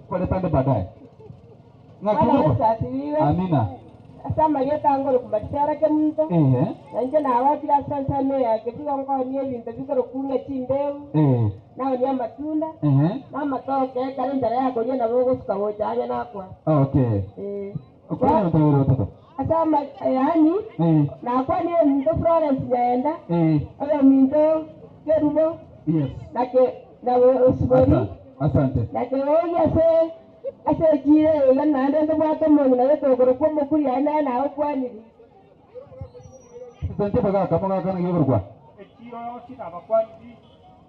kwale pande baadaye. Bwana Ng'aki Yesu asifiwe. Amina. Ase amarieta angoro kumatisara kemunto. Ehe. Nainche nawakire ase ensemo yake bigo nkonia ebinto bikorokunga chimbeu, Eh. naonia amatunda, Ehe. na amatoke ekero enchara yakoria nabo ogosuka gocha anya nakwa. Okay. Eh. Kwani ontobere batatu. Ase ama yaani Eh. nakwanire ominto Florence Nyaenda, Eh. oyo ominto Kerubo, Yes. na na Osibori, Asante. Asante. na Keogi ase ase echiro iga naende ntobwate omong'ina getokoro kwa omokuri aye naye nagokwanire. Asante bagaka mogaka na giborwa. Echiro yonsi nabakwaniri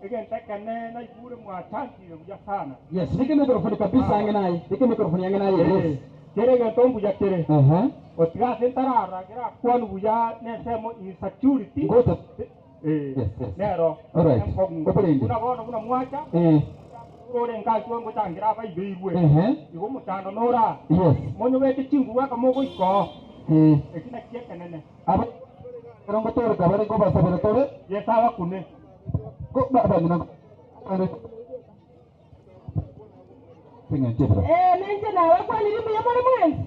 egento ekene naigure mwachangire buya sana. Yes, nike microphone kabisa yange naye. Nike microphone yange naye. Yes. Kere egento mbuya kere. Ehe. Otigase ntarara kerakwanu buya nensemo insecurity. Ngoja. Eh. Yes, yes. Nero. Alright. Enkong'u. Operende. Buna bono buna mwacha. Eh. Ore nkaki ngochangira abaibeirwe. Ehe. Igo omochando nora. Yes. Monyobeke chinguru akamogoiko. Eh. Eki naki ekenene. Aba rongo tore kabare ko basabere tore. Yes abakune. Ko ba ba ngina. Singa chebra. Eh, nenche nabakwanire mbuya more mwensi.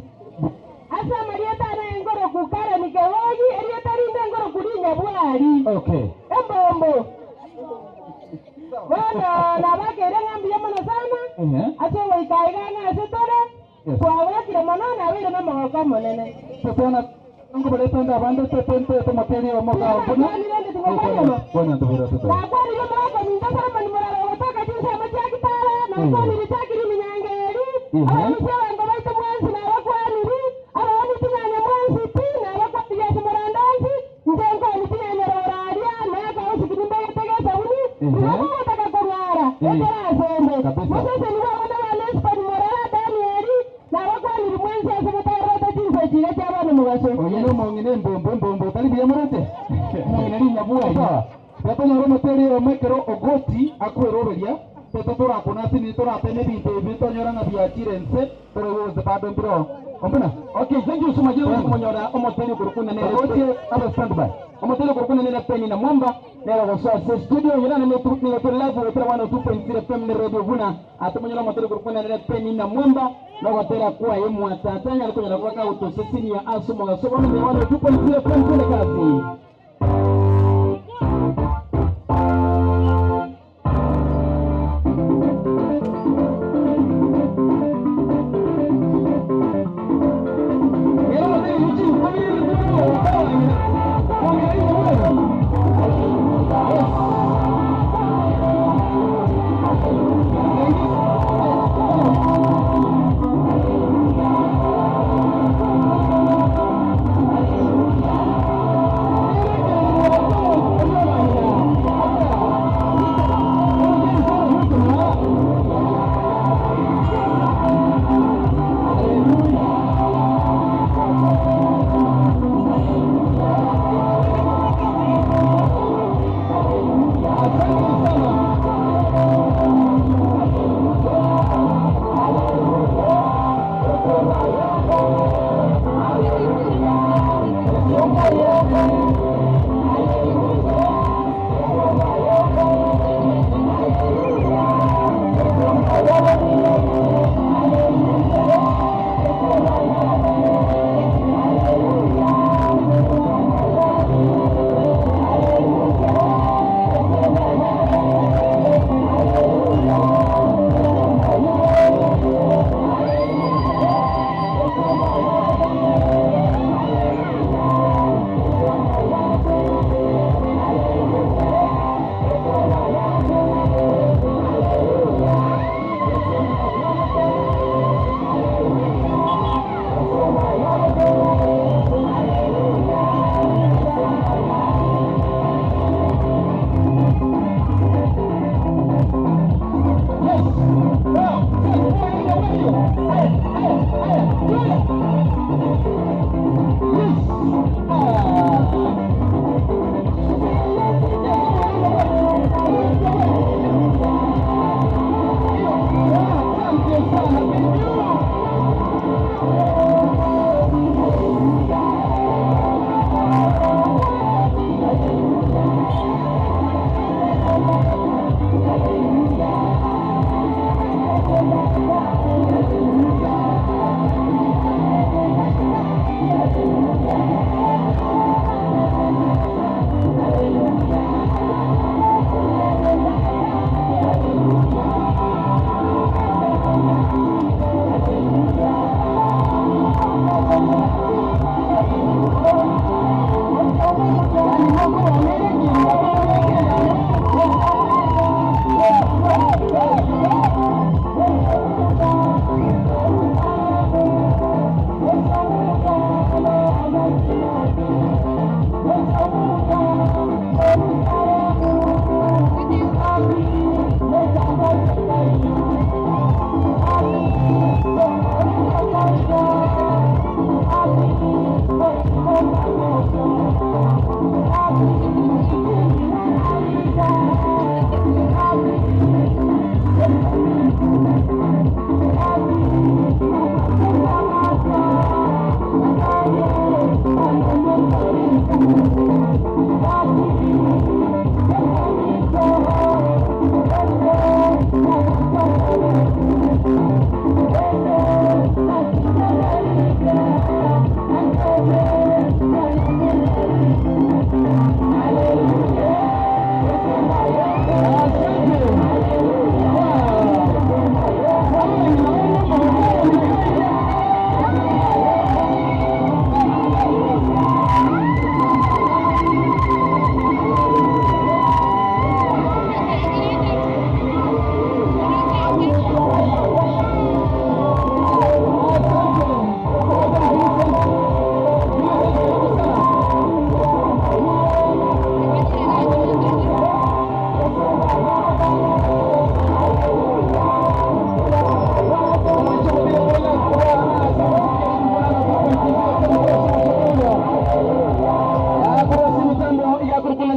Ase amarieta ane engoro kukara nikeogi, erieta rinde engoro kurinya bwari. Okay. Embombo. Bono nabakere ng'a mbuya mono sana. Ehe. Ase ogoika iga ng'a ase tore, Yes. twagokire mono nabeire nomogoko omonene. Sasa ngo baletanda abande tete tomoteri omoka obuna. Kwani ontobere batatu. Nakwanire omogaka ominto Solomon Murara ogotoka chinsemo chia Kitale, nakwanire Jacqueline Minyangeri, abarusia abanto baito mwensi nabakwaniri, abaoni chinyanya mwensi pi, nabakwaniri ase Morandonsi, inche nkwani chinyanya roraria, nakaosi kirimbe getege esabuni, igo mogotaka korwara, ekero asembe. Kabisa. Moseseni bwa abana ba Nespan Murara, Danieli, nabakwaniri mwensi ase motaerete chinsa chiga chia abana mogaso. Oyo no mong'ina embombo embombo tari buya morete. Mong'ina rinya bwari. Yatonyora omoteri omekero ogoti akweroberia tete torakuna sini torateme ebinto ebi tonyora ng'a biachire nse tore bado mbiro. Ombuna. Okay, thank you so much. Yesu kumonyora omoteri kurukuna nere. Ogoti abe standby. Omoteri kurukuna nere Penny na Mwamba. Nero gosoa se studio yirana ne tu ne tu live wetera 102.3 FM ne Radio Vuna. Atumonyora omoteri kurukuna nere Penny na Mwamba. Nogotera kwa yemu atatanya alikunyora kwa ka utosesini ya aso mogaso ne 102.3 FM kule kazi.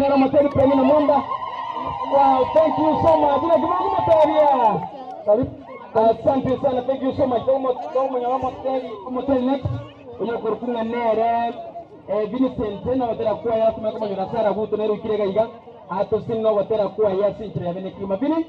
nere omoteri Penina Mwamba. Wow, thank you so much. Naki mokomotebia. Karibu. Asante sana, thank you so much. Tomonyola omoteri, omoteri next. Oyo okorokung'a nere eh, Vincent nogotera kwaya akumenya komonyora Sarah Guto nere oikire iga iga atosini nogotera kwaya ase enchera ya bene kima. Vini?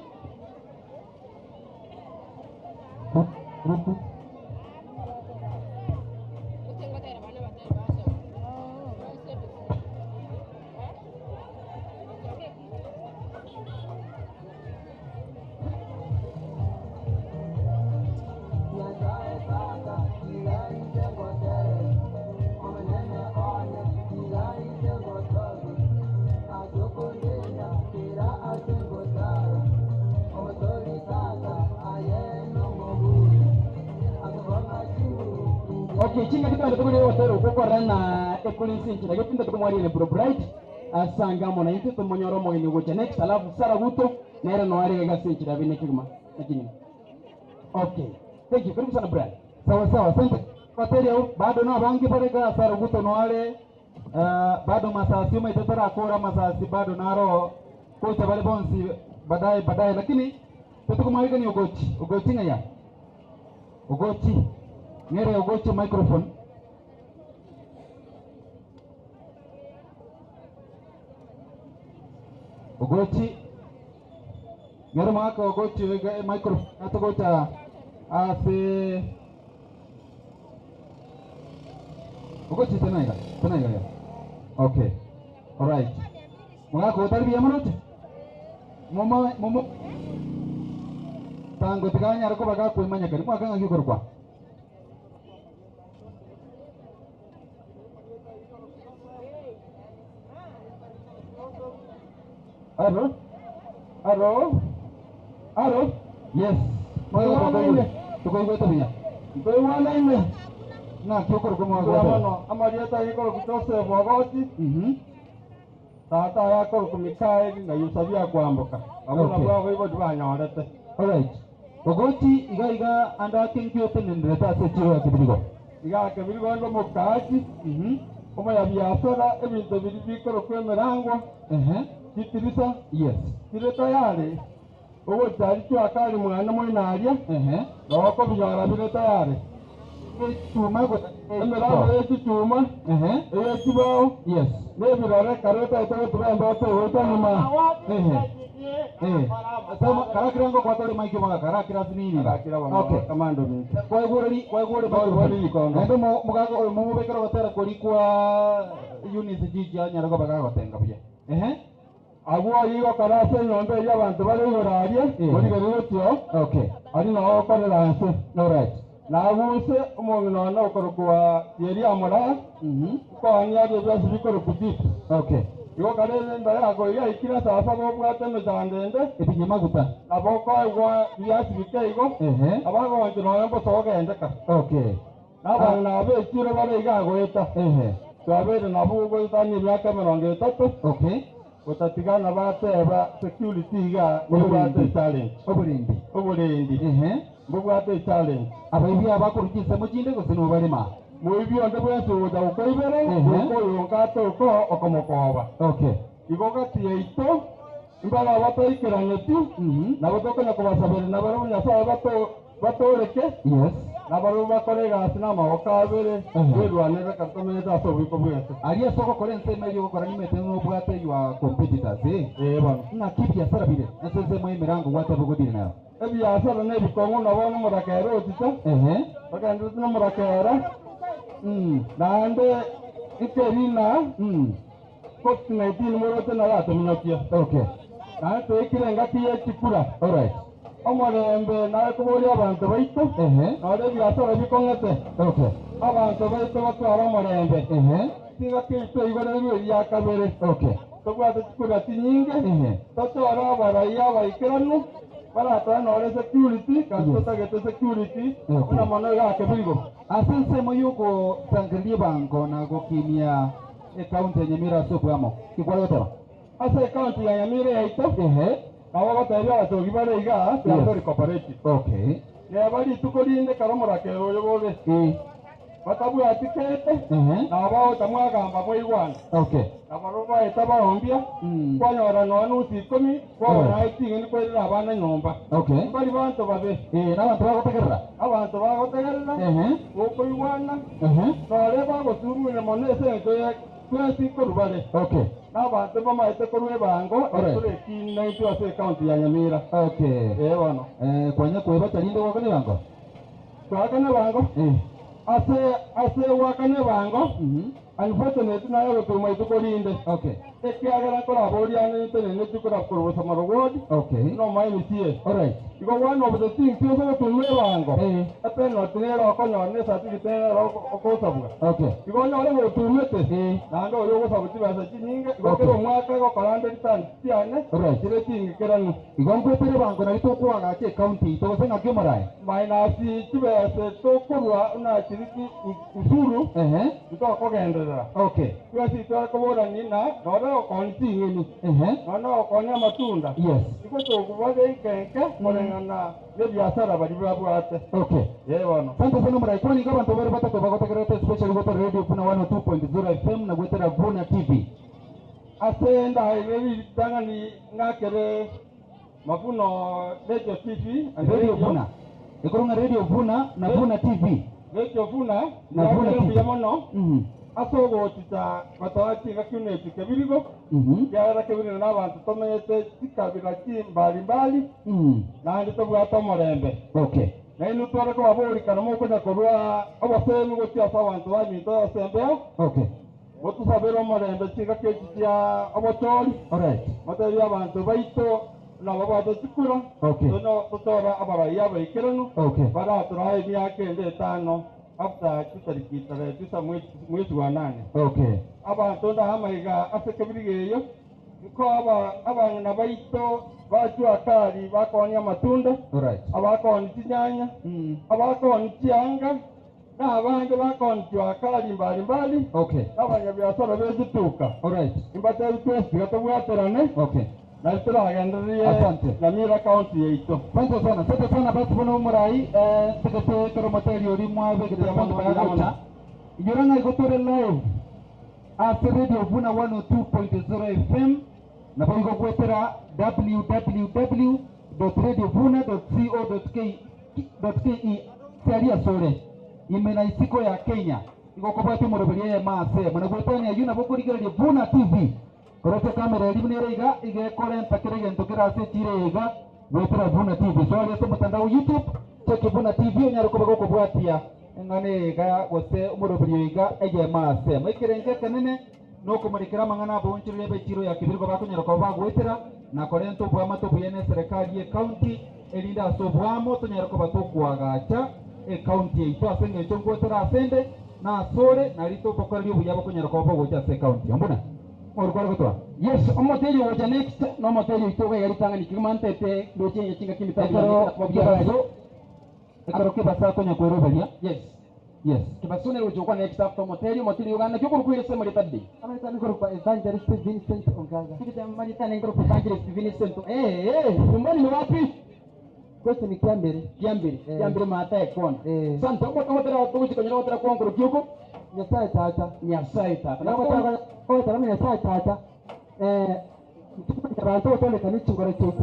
Okay, chinga kitanda tukuri hotero kokora na ekulinsi nchira gepinda tukumwari ne bro bright asanga mona inte tumonyoro mogeni gocha next alafu Sara Guto nere no are gase nchira bine kiguma nakinyuma. Okay, thank you, karibu sana Brian. Sawa sawa, asante. Wateria bado no bangi pareka Sara Guto no ale bado masasi umaitetera kura masasi bado naro kocha bale bonsi baadaye baadaye, lakini tutukumwalika ni Ogochi Ogochi ngaya Ogochi ngere Ogochi microphone. Ogochi ngere mwaka Ogochi microphone atogocha ase Ogochi tenaiga tenaiga ya. Okay, all right, mwaka utaribia munote momo momo tango tikanyara ko bagakwimanya kari mwaka ng'aki korokwa Aro? Aro? Aro? Yes, tukoigwete buya. Nkoigwana ime. Ng'aki okorokwa mwaka Mbuya gwateba? mono. Amarieta aye korokwa Joseph Ogoti. Tata aye akorokwa Mikaeli na Yusabia kwamboka. Abwo Okay. nabwo abaibori banyorete. Alright. Ogoti iga iga anda akenkiote nendereta ase echiro ya Kibirigo. Iga Kibirigo ndo mokaaji. Omonyabiasara ebinto biri bikorokwa emirangwa. Chitirisa. Yes. Chire tayari. Ogochari chwakari mwana moinaria. Noko binyora bire tayari. Chuma emirango y'echichuma. Ey'ekibao. Yes. N'ebirore kareta etogotuba embeto egoeta nyuma. Sema karakira ngo kwatore maiki mwa karakira sinini. Karakira bwana. Okay. Kamando mingi. Kwaigureri kwaigure Kwaigureri ikongo. Ende mo mugago oyo mumubekera gotera kori kwa Eunice Gigi anyara ko bagagotenga buya. Agwo igo karase enyomba eria abanto bare igoro aria, origerere otio. Okay. Ari nao okorera nse. Alright. Naguse omong'ina one okorokwa Yeria Mora, nkoang'ia aria ebiasi bikorokwa deep. Okay. Igo kare enda yako iga ikire sasa bobwate emechando ende. Ebinye maguta. Nabo okoegwa ebiasi bike igo. Abagonchi nonya mbosogendeka. Okay. Nabang'ina aba echiro bare iga agoeta. Twabeire nabo goetania emiaka emerongo etato. Okay. Gotatigana bateba security iga mbobwate challenge. Oborendi. Oborendi. Mbobwate challenge. Abaibi abakorukia ensemo chinde gose nibo barema. Moibi onde bwensi ogocha gokoibere, goika oyonka ate oko okomokoba. Okay. Igo gati yaito mbara bataikerang'eti nabo tokonya kobasabera nabo Nyasaye batoreke. Yes. Nabo bakore egasi n'amaboko abere berwanere katomenyete ase oboiko bwense. Aria ase ogokora ensemo eria ogokora nimete nobwate your competitors eh. Eh bono. Ng'aki ebiasara bire ase ensemo ya emirango gwateba ogodire nayo. Ebiasara na ebikong'u nabo nomorakera ochicha. Togenderete nomorakera. Naende nkerina COVID-19 morote nayo atominyokia. Okay. Naende toikire engaki ya echikura. Alright. Omorembe naye koboria abanto baito. Nore ebiasara bikong'ete. Okay. Abanto baito batwara omorembe. Tingaki ito igorerwe eria kabere. Okay. Tobwate chikura chinyinge. Tochore abarai abaikeranu. Baratwara nore security, kasi totagete security. Buna mono iga Kebirigo. Ase ensemo yogosangereria ebango na gokimia ekaunti ya Nyamira ase obwamo kikware goteba? Ase ekaunti ya Nyamira yaito. Nabo gotebia abachogi bare iga Yes. Tori cooperative. Okay. Neba rituko rinde kare omorakera oyo bobe. Batabwati kende, nabo bagocha mwagamba mwaigwana. Okay. Nabo baeta baombia, kwanyora nonya nusu ikomi, kwabona naye ching'eni kwerera abana nyomba. Okay. Mbari banto babe. Eh, n'abanto bagotegerera. Abanto bagotegerera, bokoigwana, nore bagosurure mono ase eng'encho ya twensi korwa bare. Okay. N'abanto bamaete korwa ebango, Alright. etore ekina naintwe ase ecounty ya Nyamira. Okay. Eh, bono. Eh, kwanya kweba charinde gwakana ebango? Twakana ebango? Ase ase gwakana ebango, unfortunately naye ogotuma ituko rinde. Okay. Ekiagera nkoraboria ntenene chikora korwa Bosamaro ward, Okay. no MCA. Alright. Igo bwana obote tinki ase gotuma ebango, epenalty nere okonyora ne certificate nere okosabwa. Okay. Igo onyore gotumete, naende oyo ogosabwa chibesa chinyinge, igo Okay. kera omwaka egokora nde returns chiane, Alright. chire ching'ikeranu. Igo nkwetera ebango nari tokoagacha ecounty ito gose ng'aki omorae? Minus chibesa tokorwa na chiri usuru, ntokogenderera. Okay. Twesi twakoborani na nore okonya ching'eni, nore okonya amatunda. Yes. Igo tokubaga enkenke koreng'ana n'ebiasara bari babwate. Okay. Ye bono. Asante sana omorae. Kwani igo abanto bare batato bagotegererete especially gwetera Radio Vuna 102.0 FM na gwetera Vuna TV. Ase ndaire ritang'ani ng'akere Mavuno Radio TV and Radio Vuna. Ekorong'a Radio Vuna na Vuna TV. Radio Vuna Na Vuna ng'akere TV. mbuya mono ase ogochicha gotoa chiga kiuneti kebirigo kiagera kebirigo na abanto tomenyete chikabira chimbalimbali naende tobwate omorembe. Okay. Nainwe tware kobaborikana mokonya korwa obosemi gochia ase abanto baminto ase embeo. Okay. Motusabere omorembe chiga kechi chia obochori. Alright. Motebie abanto baito nabo babwate chikura. Okay. Tono totora abarai abaikeranu. Okay. Baratora emiaka ende etano after chitariki tarehe tisa mwezi wa nane. Okay. Abanto ndahamaiga ase kebirigo eyo nko abang'ina baito bachua kari bakonia amatunda. Alright. Abakonia chinyanya, abakonia chianga, na abange bakonia chua kari mbalimbali. Okay. N'abanyabiasara b'echituka. Alright. Imbatebi twesi tiga tobwaterane. Okay. Na turagendererie Asante. Nyamira county yaito. Asante sana. Asante sana basi bono omorai tegete kero moteri ori mwabegete mondo bayagocha. Inyora ng'a igo tore live ase Radio Vuna 102.0 FM nabo igo gwetera www.radiovuna.co.ke siaria sore ime na isiko ya Kenya igo kobwati omoroberio eyemo ase emo na gwetania aywo nabo okorigereria Vuna TV korete kamera eri buna ere iga igekora mpaka kere egento kere ase echire iga gwetera Vuna TV so aria ase omotandao YouTube cheki Vuna TV onyare koba gokobwatia eng'ana iga gose omoroberio iga eyemo ase emo ekerenge ekenene nokomorekera amang'ana aboncherere ebe ya kebirigo bakonyara koba bagwetera na korenta obwamato obuya na eserekari ya ecounty erinde ase obwamo tonyare koba tokoagacha ecounty yaito ase eng'encho ngwetera ase ende na asore nari tobokoreria obuya bokonyara koba bogocha ase ecounty ombuna orukware gotwa. Yes, omoteri ogocha next n'omoteri oito ogayaritang'ani kigumantete ndoche chinga kimitari Ekero kibaso ekero kibaso akonya kweroberia. Yes. Yes. Kibaso nere gocha okwa next after omoteri omoteri uganda kyokorukwire se muri tadde. Amaritani korokwa Evangelist Vincent Ongaga. Kigita maritani korokwa Evangelist Vincent. Eh eh, nyumbani ni wapi? Kwetu ni Kiambere. Kiambere. Kiambere mata ekona. Sante omotera togochikonyera otera kwankoro kyoko. Nyasaye tata. Nyasaye tata. Nakotaka otara Nyasaye tata. Eh, abantu otondeka n'ekingoro kyaitu.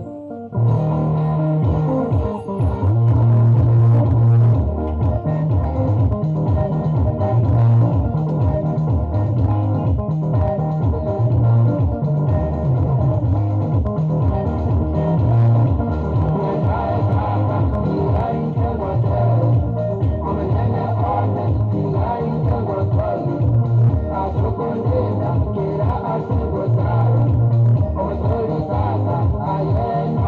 Thank you.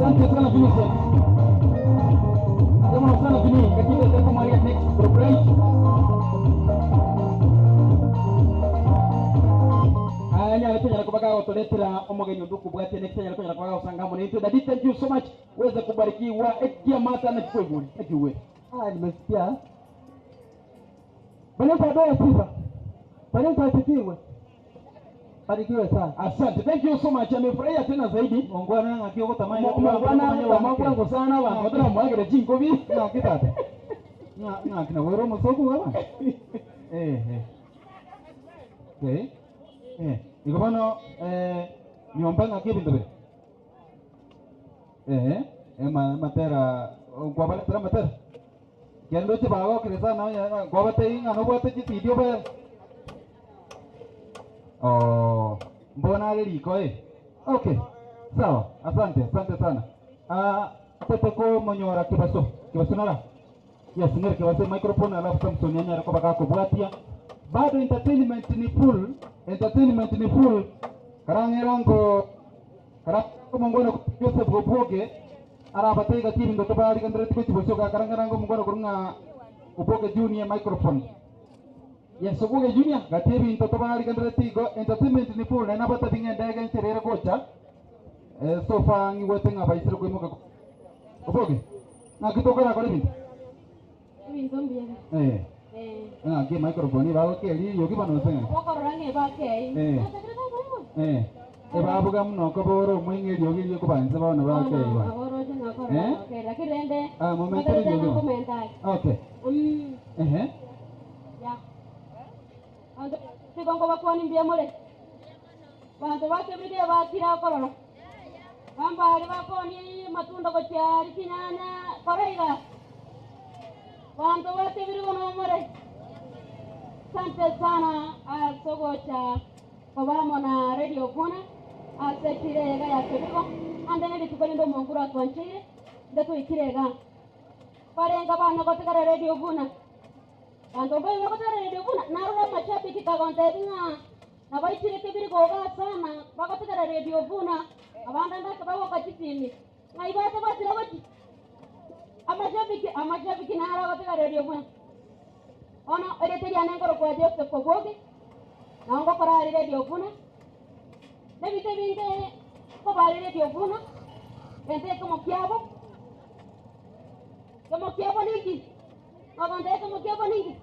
Asante sana Vincent. Asante sana Vini. Katika Tempo Maria next program. Aya nyale kenya kubaga otoletera omogeni nduku bwate next nyale kenya kubaga usanga mone. Daddy thank you so much. Uweze kubarikiwa ekia mata na kikweguri. Ekiwe. Ah, nimesikia. Bwana Yesu apewe sifa. Bwana Yesu asifiwe. Barikiwe sana. Asante. Thank you so much. Amefurahia tena zaidi. Mongwana ng'aki ogotamanya Mongwana tamabwango sana bantu batara mwagere chinkobi. Ng'aki tata. Ng'aki na wero musoku gaba. Eh eh. Okay. Eh, igo bono eh nyomba ng'aki ebinto bire. Eh, ema matera ngwabaletera matera. Kendo chibagokire sana ngwabatei ng'a nobwate chisidio bere. Oh, mbona ale liko eh? Okay. Sawa, asante, asante sana. Ah, teteko monyora kibaso. Kibaso nara. Yes, ngere kibaso microphone alafu Samson yanyara kwa baka kubwatia. Bado entertainment ni full, entertainment ni full. Karangerango karango mongona Joseph Goboge arabatega kibindo tabari kandre tiko chiboso ka karangerango mongona kurunga Oboge Junior microphone. Yes, Oboge Junior gatie binto tabari kandre tigo entertainment ni full na bata binge ndege ncherere kocha. Eh, so far ngiwete ngabaisire kwimuka. Oboge. Ngakitokora kore binto. Ebinto mbiega. Eh. Eh. Ngaki microphone bago keri yogi bano senga. Okorora ng'ebakei. Eh. Eh. Ebabuga muno koboro mwingeri yogi yogi kubanza bana bakei ba. Aboroche ng'akorora Eh? okay. Lakini rende Ah, momentary magarete yogi. ng'akomenta. Okay. Ehe. Ya. Bantu tigongo bakwani mbuya more. Bantu bakebire bakira okorora. Bambari bakoni matunda gochiari chinyanya koraiga. Bantu bakebire bono more. Asante sana asogocha kobamo na Radio Vuna ase kirega ya kebirgo ande neli tukoli ndo monguru atwanchire ndetu ikirega barenga bana gotegera Radio Vuna bantu mbai bagotegera Radio Vuna narora mashabiki kagonte ng'a nabaichire kebirgo ga sana bagotegera Radio Vuna abanda ndake bagoka chisimi ng'aibate batira gochi amashabiki amashabiki nara gotegera Radio Vuna ono ereteria nengoro kwa Joseph Oboge naongo korari Radio Vuna nebite binge kobari Radio Vuna ente como kiabo como kiabo ningi agonde como kiabo ningi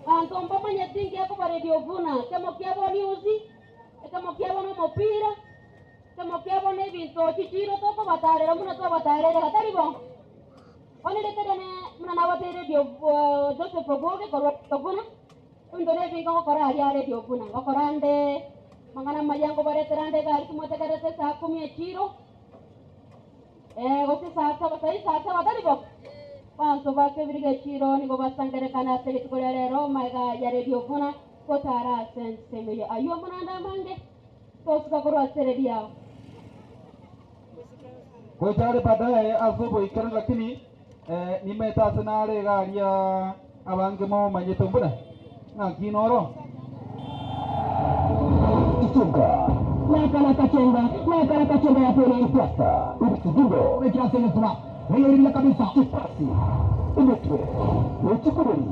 bantu mbamanye tingi akoba Radio Vuna kemo kiabo news kemo kiabo no mopira kemo kiabo nebinto chichiro tokobatarera muno twabatarera gatari bo onereteria ne muna nabate Radio Joseph Oboge korwa Vuna unto nebinga gokora aria Radio Vuna ngokora nde mang'ana mayango baretera nde gari tumotegerete saa kumi echiro eh gose saa saba sai saa saba tari bo bantu bakebiriga echiro nigo basangerekana ase rituko ria rero maiga ya Radio Vuna gotara ase ensemo eyo aywo munanda mange tosuka korwa ase redio yao Kochare baadaye asobo ikara lakini eh nimeta senare garia abange mo manyete mbona ng'aki noro Itunga Nakala kachenga, nakala kachenga ya pili. Plasta Ubukizingo Wekira sema Wewe kabisa. Ipasi Umutwe Uchikururi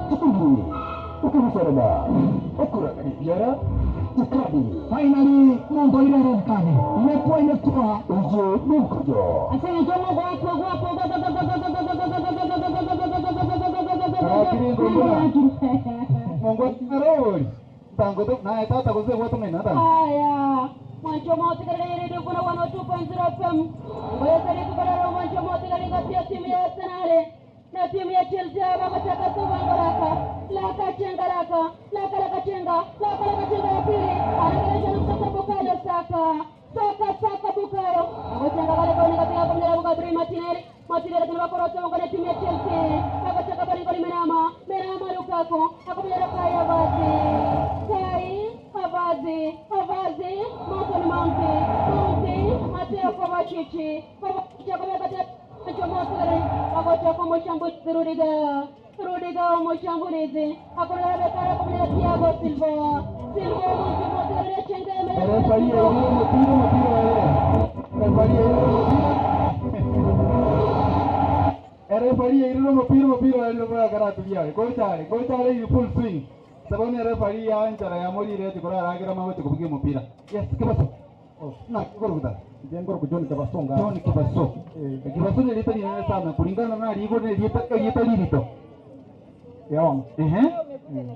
Chikundi Ukurusoroma Okuragaribyara Ikadi Finally Mungu ile red card. Imekuwa imekuwa. Uje Munkujo Asante jomo gwako gwako Mungu narori tango to na tata gose gwato ng'ina tata Haya, mwancho motigarere Radio Vuna 102.0 FM. Ngoyeseri tukorera mwancho motigarere kati ya timu ya Arsenal na timu ya Chelsea bakachaka tubangoraka laka chenga laka laka laka chenga laka laka chenga ya pili anageresha na mtoto Bukayo Saka Saka Saka Bukayo akochenga kale kaone katika kumjaribu Gabriel Martinelli Martinelli tena bakorocha ngone timu ya Chelsea akachaka bali goli Menama Menama Lukaku akumjaribu Kai Havertz Kai Havertz Havertz Mason Mount Mount Mateo Kovacic Kovacic akumjaribu Chomotere akocha kwa mshambulizi Rudiger Rudiger mshambulizi akulala bekara kumleta Thiago Silva Silva omotegereria chenga Refari eire omopira omopira oere. Refari eire omopira. Erefari eire omopira omopira oere omwakara atuliare. Gochare, gochare in full swing. Saboni erefari ya nchara ya morire tikoraragira magote kubugia omopira. Yes, kibaso. Oh, na kikoruguta. Jengoro ku John Kibaso nga. John Kibaso. Kibaso ni lita rinene sana kulingana na rigo ni lita lita lirito. Yaon. Ehe.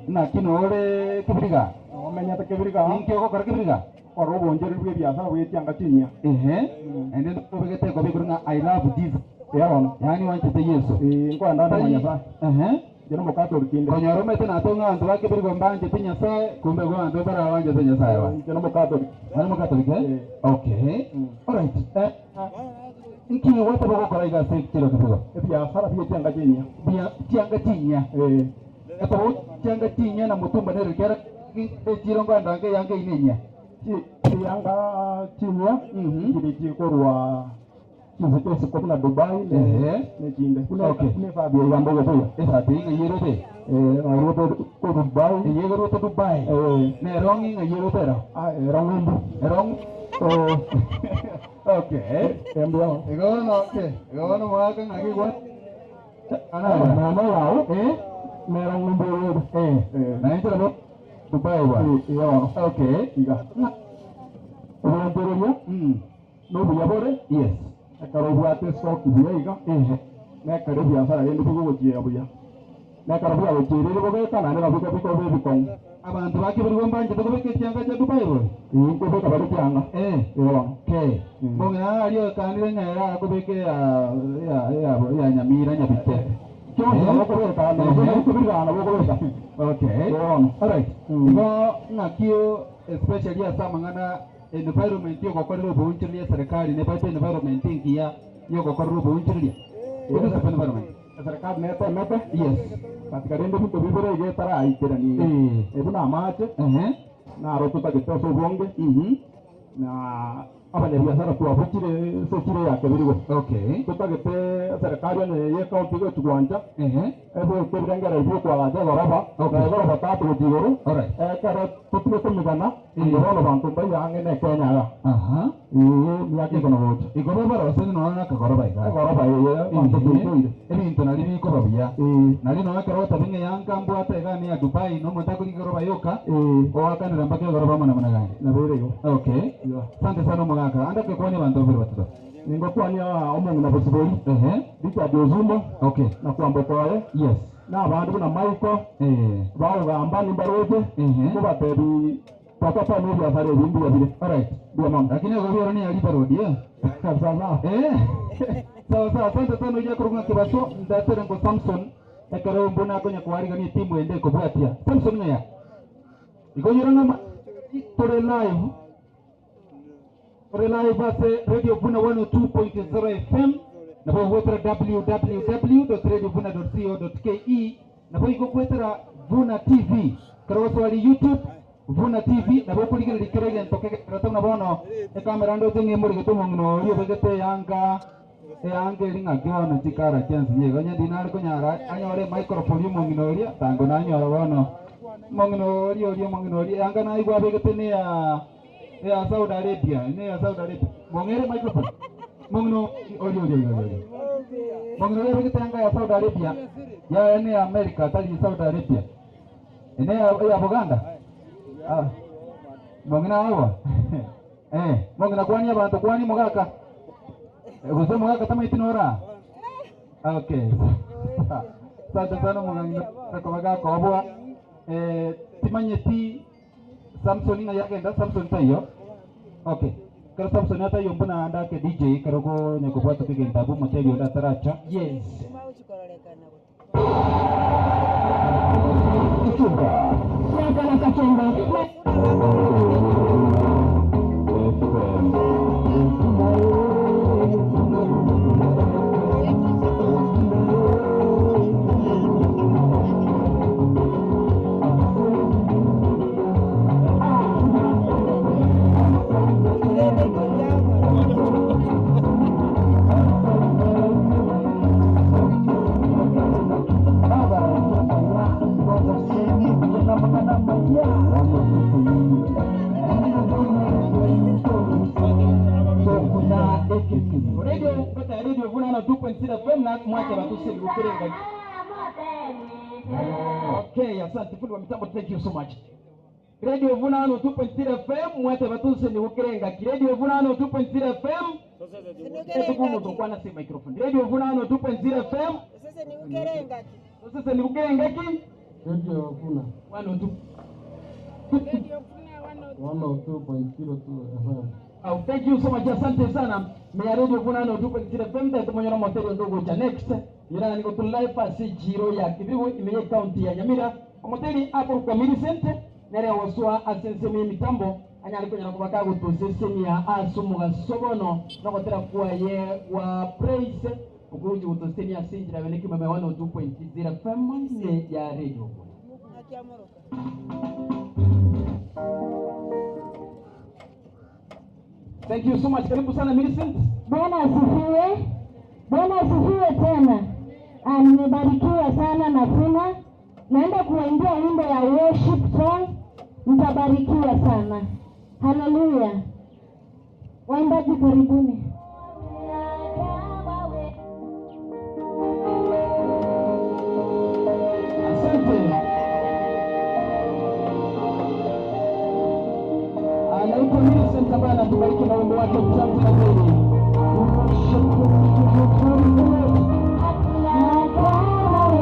Na kino ore kibiriga. Omenyete kibiriga. Ninki ogokora kibiriga? Oro obonjeri bwe ebiasara bwetianga chinyia. Ehe. Ende ndobegete ko bikuru I love Jesus. Yaon. Yani wanchete Yesu. Eh nkwenda ndo Nyasaye. Ehe. Jeno mukatoliki inde. Konyora omete natonga abanto bakebirigwa mbanchete Nyasaye kumbe go banto bara banchete Nyasaye ba. Jeno mukatoliki. Bari mukatoliki eh? Okay. Alright. Eh. Nki wate bagokora iga ase kiro kibirigo? Ebiasara bwetianga chinyia. Bia chianga chinya. Eh. Etabo chianga chinya na mutumba nere kera echiro ngwandange yange inenya. Chianga chinyia. Chiri chikorwa chinse chionsi buna Dubai ne ne chinde. Buna Okay. buna efabi ya mbogo buya. Efabi ng'a yerote. Eh no ko Dubai. Yerote Dubai. Eh Ne rongi ng'a yerote ero. ah erong Erong. Oh. Okay. Embwa. Igo no okay. Igo no mwaka ng'a gigwa. Ana Na na yao. Eh? Merong ngumbu Eh. Eh. Na inchera bo Dubai wa. Eh yaon. Okay. Iga. Obonjereria nobuya bore. Yes. Ekero obwate stock buya iga. Eh. Nekero ebiasara rende bigogochiera buya. Nekero bwagochierire bogeka naende nabo bikoba ebikong'u. Abantu bakibirigwa mbanchete kobeka chianga chia Dubai bo. Ii nkobeka bari chianga. Eh. Yaon. Okay. Mbong'ina ario kanire ng'era akobeka ya ya ya ya Nyamira Nyabite. Chionsi nabo okobeka nabo okobirigana nabo okobeka. Okay. Yaon. Alright. Igo ng'akio especially ase amang'ana environment yogokorera oboonchoreria serikali nebate environment engiya yogokorera oboonchoreria. What is the environment? Serikali netemete. Yes. Katika rende binto bibere iga etaraikerani. Eh. Ebu na amache. Ehe. Naro tutagete ase obonge. Na abanyabiasara twabukire ase echiro ya kebirigo. Okay. Tutagete serikali onye ye county gochigwancha. Ehe. Eboete ebirengera ebio okwagacha egoroba. Okay. Na egoroba tatu gochia igoro. Alright. Ekero totige komigana. Bono banto mbaiyo ang'e na Kenya iga. Aha. Ee miaka ikono gocha. Igoro baroseni nonya akagoroba iga. Egoroba eye banto tuitoire. Ebinto nari bikoba buya. Ee. Nari nonya ekero otabing'e yanga mbwate iga ni ya Dubai nomonto akorigia egoroba yoka. Ee. Oakanera mpaka egoroba muna muna gani. Nabere igo. Okay. Asante sana omogaka. Ande kwani abantu babiri batatu. Ningokwania omong'ina Bosibori. Ehe. Richard Ozumba. Okay. Na kwamboka oye. Yes. Na abandu buna Michael. Eh. Baogamba nimbaroche. Ehe. Kubatebi twakapa n'ebiasara ebi mbuya bire. Alright. Mbuya mono. Lakini egobiro ni ya River Road eh. Sawa. Eh. Sawa sawa, asante sana uja kurunga kibaso ndatere ngo Samson ekero mbona akonya kwarigania timu ende kobwatia. Samson ng'aya. Igonyora ng'ama tore live. Tore live ase Radio Vuna 102.0 FM nabo gwetera www.radiovuna.co.ke nabo igogwetera Vuna TV kero swali YouTube Vuna TV nabo kurigereria kero egento kegerete buna bono ekamera ndoche ng'emorigete omong'ina oria obegete yanga eyanga eri ng'aki bono chikara chiansinye igo onye ndinare konyara anyore microphone omong'ina oria tango nanyora bono omong'ina oria oria omong'ina oria yanga naigwa abegete ne ya ya Saudi Arabia ne ya Saudi Arabia mong'ere microphone mong'ina oria oria oria oria mong'ina oria abegete yanga ya Saudi Arabia ya ne ya America tari Saudi Arabia ene ya, ya Buganda ah mong'ina awa eh mong'ina kwani abantu kwani mugaka gose mugaka tamaiti nora okay asante sana mugang'ina kobaga kobwa eh timanyeti Samson ng'a yagenda Samson tayo okay kero Samson atayo mbuna andake DJ kero go nyakobwata kigenda bu moteli onda taracha. Yes. Ichunga. Nakala kachumba. Sokuna ekirikiri. Radio kata radio vuna na 2.0 FM na mwache batuse likukirenga. Okay, asante fundi wa mitambo, thank you so much. Radio Vunano 2.0 FM mwete batuse ni kukirenga. Radio Vunano 2.0 FM. Etukumu tukwana si microphone. Radio Vunano 2.0 FM. Sasa ni ukerenga ki. Sasa ni kukirenga ki? Radio Vuna 102. 102.02 FM. Oh, thank you so much. Asante sana. Mea Radio Vunano 2.0 FM tetumonyora moteri ndogo cha next. Ira niko tu live asi jiro ya Kibibu imeye county ya Nyamira. Omoteri hapo kwa Millicent nere oswa asensemi mitambo anyali konyala kubaka gutusesenia asumuga sobono nogotera kwaye wa praise ukuruji gutosenia sinjira bene kimeme 102.0 FM ne ya Radio Vuna. Akiamoroka. Thank you so much. Karibu sana Millicent. Bwana asifiwe. Bwana asifiwe tena. Ah, nimebarikiwa sana na Funa. Naenda kuwaimbia wimbo ya worship song, mtabarikiwa sana. Haleluya. Waimbaji karibuni. Asante. Anaitwa Millicent ambaye anatubariki na wimbo wake mtamu tena zaidi. Hakuna kama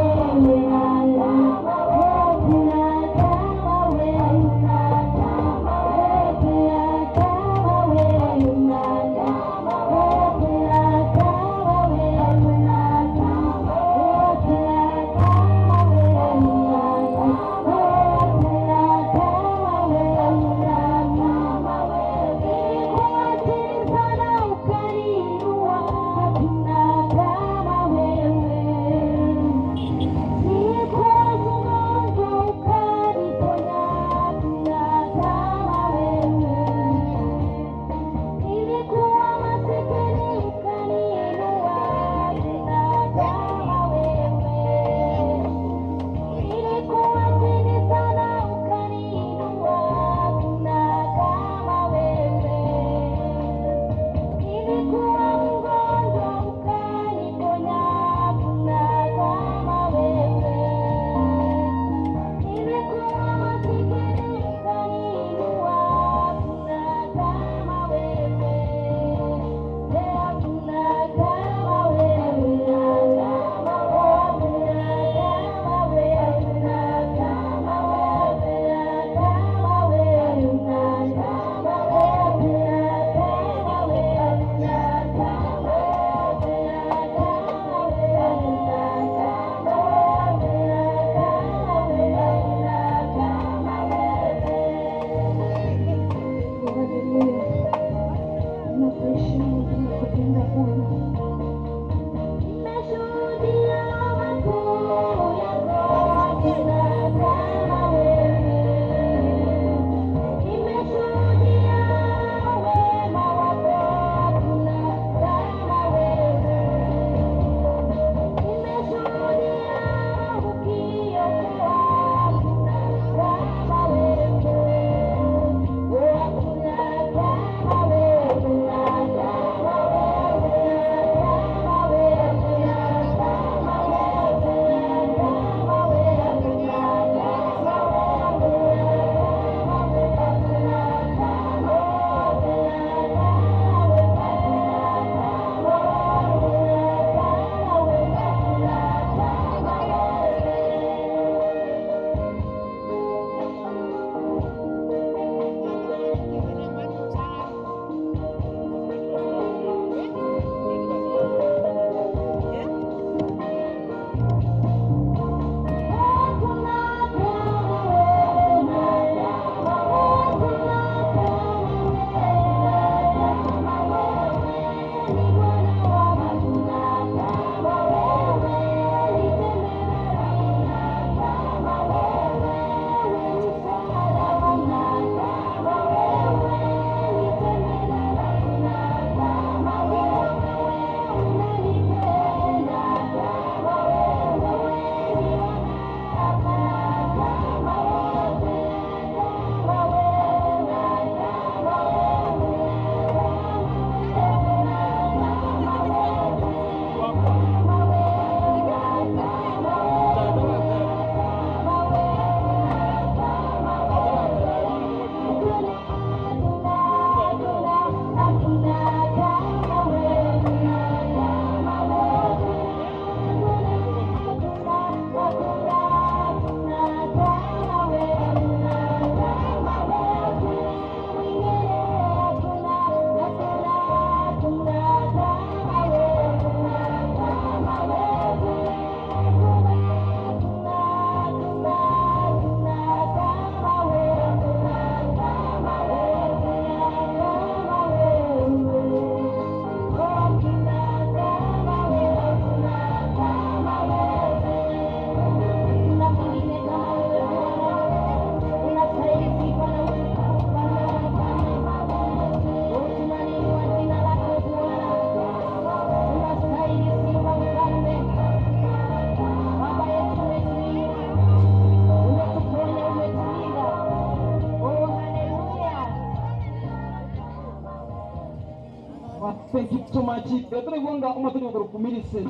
Thank you so much. Betore gwanga omoteri okorokwa Millicent.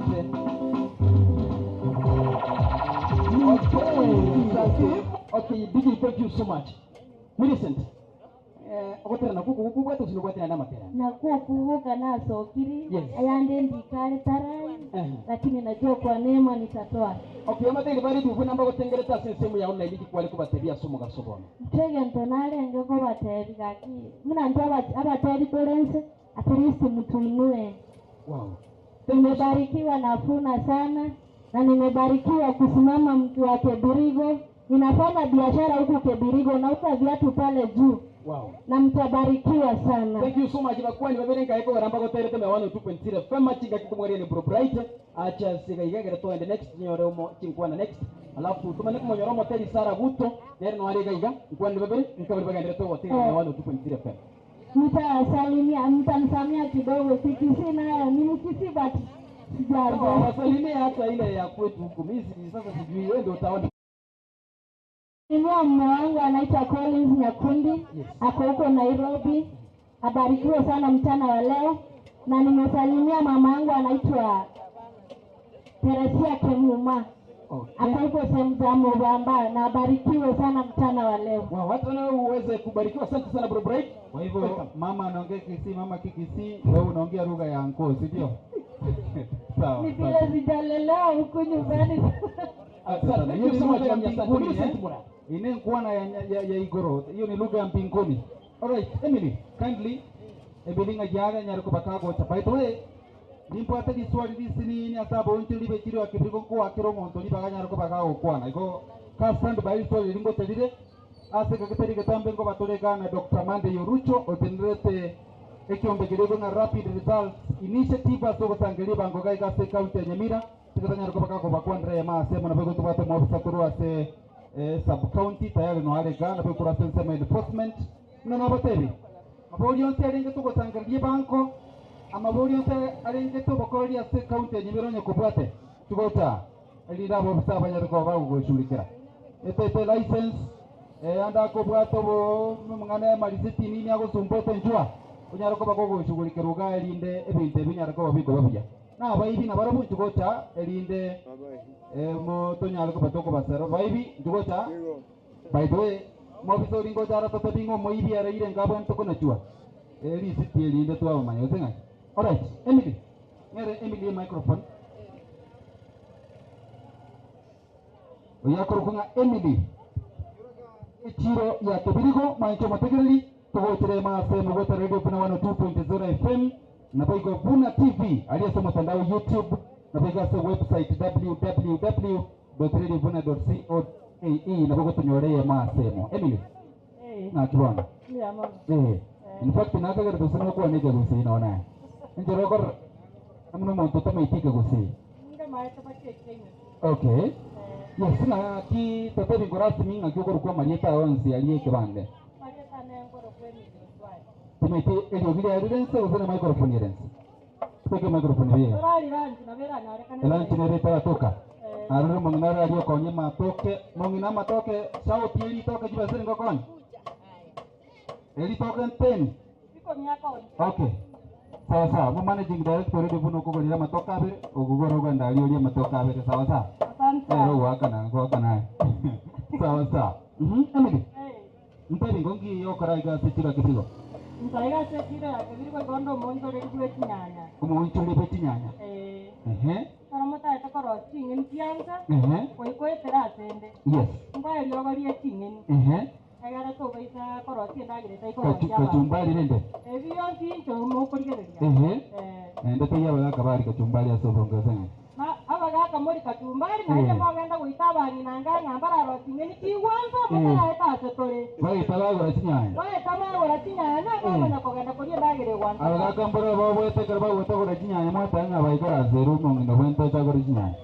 Okay, thank you. Okay, DJ, thank you so much. Millicent. Eh, ogotera nakwo okwo gokobwata gose nobwate naende amatera ande? Nakwo okuboka nasokiri, Yes. ayande ndikare tarai, Ehe. lakini najua kwa neema nitatoa. Okay, amateri ba Radio Buna mbagotengerete ase ensemo yao naende inki kware kobatebia ase omogaso bono? Intwe egento narenge kobatebia gaki, buna intwe aba- abateri tore nse, at least mtuinue. Wow. Nimebarikiwa na Funa sana na nimebarikiwa kusimama mtu wa Kebirigo. Ninafanya biashara huku Kebirigo, nauza viatu pale juu Wow. na mtabarikiwa sana. Thank you so much bakwani babere nkaye kogera mbagoterete me 102.0 FM chingaki komweria ni Bro Bright acha siga igegere toende next nyore omo chinkwana next alafu tumane komonyora omoteri Sarah Guto nere noare iga iga nkwani babere nkabari bagenderete ogotegerera me 102.0 FM. Mtasalimia, mtanisamia kidogo, si Kisii nayo ni Mkisii but sijazoea. Wasalimia hata ile ya kwetu huku mimi sasa sijui wewe ndio utaona. Salimia mume wangu anaitwa Collins Nyakundi, ako huko Nairobi. Abarikiwe sana mchana wa leo, na nimesalimia mama yangu anaitwa Teresia Kemuma, ako huko sehemu za Mubamba, na abarikiwe sana mchana wa leo. Wow, hata nawe uweze kubarikiwa. Asante sana Bro Bright. Kwa hivyo mama anaongea Kisii, mama Kikisii, wewe unaongea lugha ya anko, si ndio? Sawa. Ni vile sijalelewa huku nyumbani. Asante sana. Thank Hiyo you ni so much, lugha ya Mami. Asante. mbinguni, Millicent eh? Mura. Ine nkuana ya igoro. Hiyo ni lugha ya mbinguni. All right, Emily, kindly. Emily ngajaga nyariko bakago By the way, nimbwate liswali lisinini asabo onche libe chiro akibiriko nkuwakira omonto libaga nyariko bakagokwana. Igo ka stand by liswali lingoterire ase gagitari getambe ngo batoregana Dr. Mande Yorucho otenerete ekiombe kiriko ng'a Rapid Results Initiative ase ogosangeria ebango gai ase county ya Nyamira tigetanyariko bakagobakwanera ema ase mono begotobwate moofisa korwa ase sub county tayari noarega nabo korwa ase ensemo ya enforcement muna nabatebi mabori onsi arenge togosangereria ebango amabori onsi arenge tobokoreria ase county ya Nyamira onye kobwate tugota erinde abobisa abanyariko bagogoshurikera etete license anda kobwata obo mang'ana ya marisiti nini agosumba enchwa onyara koba kogoshughulikera iga erinde ebinto ebi onyara koba bikoba buya na abaibi nabarabwo nchigocha erinde mo tonyara koba tokobasera baibi nchigocha by the way mobisa ori ngocha aratote bing'o omoibi araire nkabwene tokonachua erisiti erinde twabamanya gose ng'aki. Alright, Emily, ng'ere Emily emicrophone oyo akorokwa ng'a Emily echiro ya Kebirigo mwancho motegereri togotere mase mogweta radio Buna 102.0 FM na baigo Buna TV ali ase mtandao YouTube na baigo ase website www.radiobuna.co.ke na baigo tonyoreye masemo Emily nakibona in fact nakagera tusina kuwa nige gusi naona njero kor amno muntu tamaitike gusi okay yes na ki totebi ngorasimi ng'aki okorokwa amarieta onsi aria ekebande timaiti eriogi riaye rire nse gose na microphone ere nse teke microphone riye elanchi nere etaratoka arore mong'ina ore aria okonya amatoke mong'ina amatoke sauti eritoke chibesa ngokonya eritoke nteni okay sawa sawa mo managing director ere buno okogorera amatoke abere okogora ogenda aria oria amatoke abere sawa sawa ero gwakana gwakana sawa sawa Emily ntebi ngongi okora iga ase chiro kebirigo Ntaiga ase echiro ya Kebirigo igo omonchoreri bwe chinyanya. omonchoreri bwe chinyanya ehe Ekero motaete korosia ching'eni chiansa, goikoetera ase ende. Yes. Nkwae riogo rie ching'eni. Egere tobaisa korosia endagera etaikorosia abanto. Kachumbari rende. Ebi bionsi inche mokorigereria. Naende taiyo abagaka bari kachumbari ase obongo ase ng'aki. Abagaka mori kachumbari naende mogenda goita abang'ina nga ng'a mbararosie ching'eni chigwansa motaraeta ase tore. Baeta bagora chinyanya. Baeta bagora chinyanya bamanya kogenda koria endagera egwansa. Abagaka mboro babwete ekero bagweta kogora chinyanya mwateba ng'a baikaranse ere omong'ina bwente ocha agore chinyanya.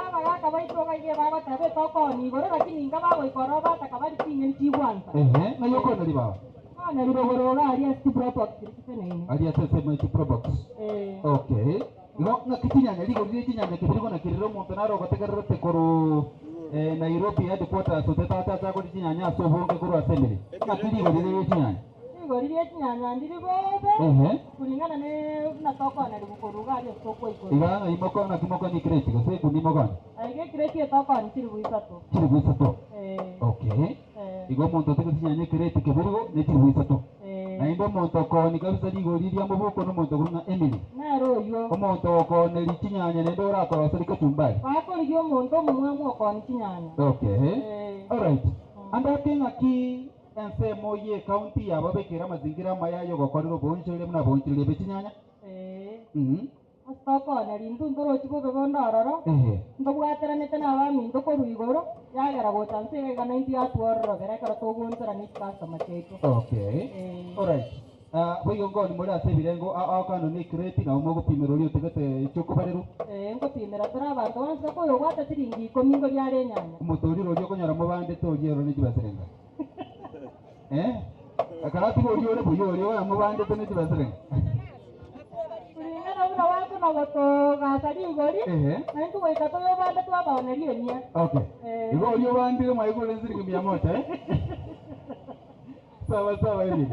Abagaka baito iga bagoteba etokoonia igoro lakini inga bagoika ororo bataka bari ching'eni chigwansa. Ng'ai okooneri baba? Nkooneri rogoro iga aria ase chiprobox chiria chiteneine. Aria ase ensemo ya chiprobox. Okay. Igo ng'aki chinyanya rigori rie chinyanya kebirigo naki rire omonto nare ogotegererete korwa Nairobi headquarters otetache ache agore chinyanya ase obonge korwa ase emeri. Ng'aki rigori rire rie chinyanya? Rigori rie chinyanya ndiri bobe kulingana ne buna tokooneriwa korwa iga aria ase okwa igoro. Iga ng'ai mokona ki mokoni ekreti gose ekuni mokoni? Aiga ekreti etokoni chilifu isato. Chilifu isato. Eh. Okay. Eh. Igo omonto otigete chinyanya ekreti keberigo ne chilifu isato. Eh. Naende omonto okooni kabisa rigori ria mobuko na omonto okorwa ng'a Emily. Nere oywo. Omonto okooneri chinyanya naende orakoroserie kachumbari. Bakorigia omonto omomwamu okooni chinyanya. Okay. Eh. Alright. Ande ake ng'aki ensemo ye county yababekera amazingira amaya ayogokorera oboonchoreria buna boonchoreria be chinyanya? Eh. Ase tokooneri intwe ntorochi bobe bonde ororo, Ehe. ntobwateranete na abaminto korwa igoro, yagera gocha nse iga iga naintwe yatwororobera ekero togoonchora ne chicustomer chiaito. Okay. Eh. Alright. Ah, boigo nkoni more ase ebirengo ao ao kando na ekreti nabo mogopimera oria otegete chiokobarerwa. Eh, nkopimera tore abanto bonsi mpaka oyobwate chiringi ikomi ngoria are enyanya. Omotorire oria okonyora mobandete oria ero ne chibesa renga. Eh? Ekero atiga oria ore buya oria oyo mobandete ne chibesa renga. Kulingana buna bakona gotogasa rigori, Ehe. naintwe goika toyobande twabaoneria emia. Okay. Eh. Igo oria obandire mwaigure siringi mia moja eh? Sawa sawa Emily.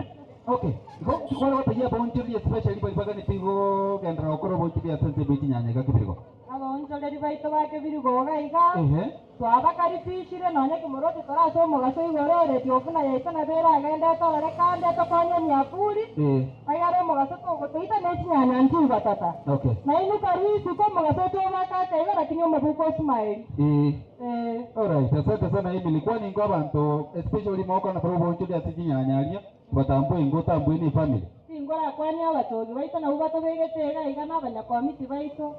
Okay. Igo kware gotebia abaonchoreria especially baria baganete igo genderera gokora oboonchoreria ase ense ebe chinyanya iga kebirigo. Abaonchoreri baito ba kebirigo iga iga, Ehe. twabakaribishire nonya kimoroche tore ase omogaso igoro, Radio buna yaito nabo eragende etorore kande etokonye emiafuri, Eh. egere omogaso togotoita ne chinyanya nchiba tata. Okay. Nainwe karue isiko omogaso otobaka akaigo lakini omobuko osmaeli. Eh. Eh. Alright, asante sana Emily. Kwani ingo abanto especially mokona bara oboonchoreria ase chinyanya aria batambue ingo otambue ne efamily. Tingorakwania abachogi baito nabwo batobegete iga iga na abanyakomiti baito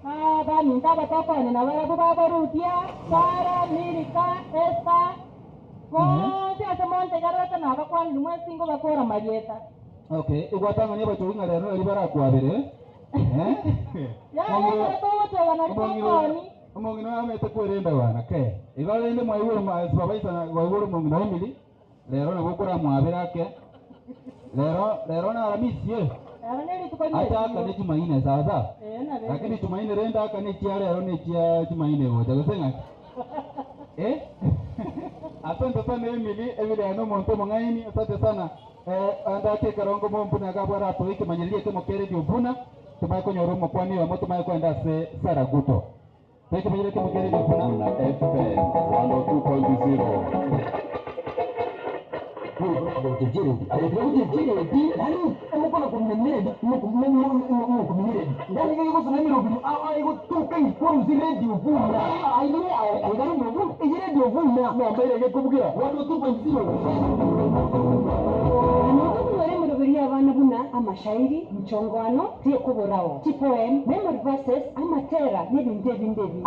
na abaminto abatokoni na barabwo babarutia Sara, Milika, Esther, bonsi ase montegererete nabakwanire mwensi ngobakora marieta. Okay, igwatang'ania abachogi ng'a rero nari barakwabere. Eh? Yaya ekero togochoga nari tokoni. Omong'ina oyo amete kwerenda bana ke. Igo rende mwaigure babaisa mwaigure omong'ina Emily rero nabo okoramwabera ake. Rero rero na Aramisi eh. Rero ne rituko Acha akane ri'echiro. Jumanne sawa sawa. Eh, nabo Lakini ere. Jumanne rende akane chia rero ne chia Jumanne gocha gose ng'aki. Eh? Asante sana Emily, Emily ano omonto omong'aini, asante sana. Eh, ande ake ekerongo mombuna iga abware atoe ekemanyereria ekemo kia Radio Buna, tomaye konyora omokwani oyomo tomaye koenda ase Saraguto. Toe ekemanyereria ekemo kia Radio Buna. Buna FM 102.0. Nokonyora emeroberi y'abana buna amashairi, mchongoano, tiekuborao, chipoem, memory verses, amatera n'ebintu ebindi ebingi.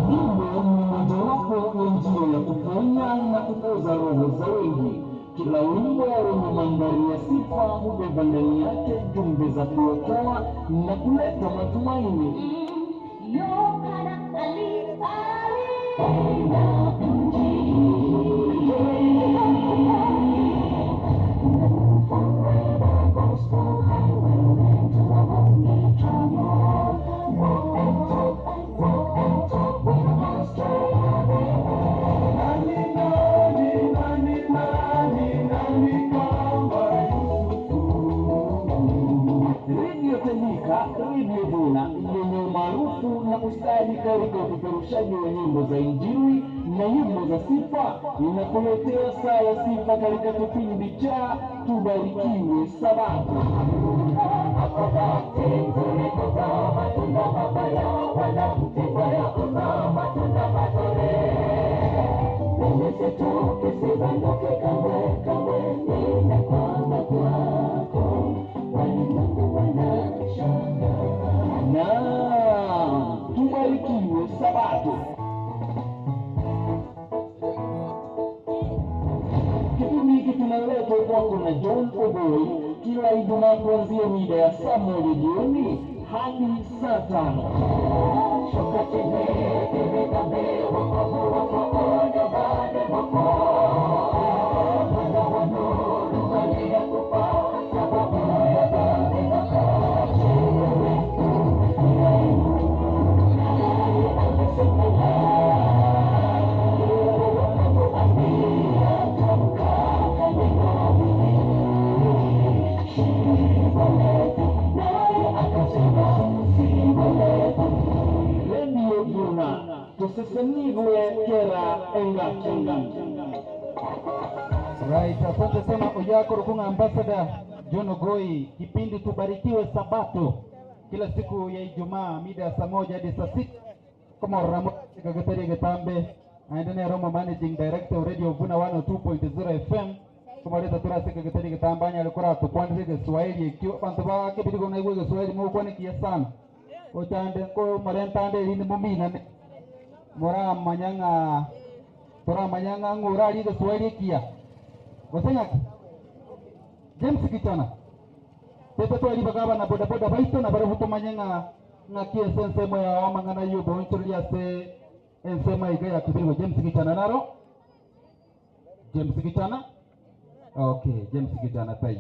Nyimbo ni mojawapo ya njia ya kuponya na kupoza roho za wengi. Kila wimbo wenye mandhari ya sifa hubeba ndani yake jumbe za kuokoa na kuleta matumaini. Radio Tandika, Radio Buna yenye umaarufu na ustadi katika upeperushaji. Upeperushaji wa nyimbo za Injili na nyimbo za sifa inakuletea saa ya sifa katika kipindi cha Tubarikiwe Sabato. Na tubarikiwe Sabato. Kipindi hiki kinaletwa kwako na John Ogoi kila Ijumaa kuanzia mida ya saa moja jioni hadi saa tano. Radio Yuna tusisinigwe kera engaki. Right, asante sana Oyako Rukunga Ambassador John Ogoi. Kipindi tubarikiwe Sabato kila siku ya Ijumaa mida ya saa moja hadi saa sita kama ramo kageteri getambe aendene Roma Managing Director Radio Vuna 102.0 FM kumaleta turase kageteri getambe anya alikora tukwandire Kiswahili ekio bantu ba kibirigo na igwe Kiswahili mukwanikia sana ochande ko marentande ini mumina muramanyanga turamanyanga ng'ura ali Kiswahili kia Goseng'aki James Kichana tete twari bagaba na bodaboda baito na bari hutumanye ng'a ng'aki ase ensemo ya amang'ana y'obonchorori ase ensemo iga ya kibirigo James Kichana naro James Kichana okay James Kichana tai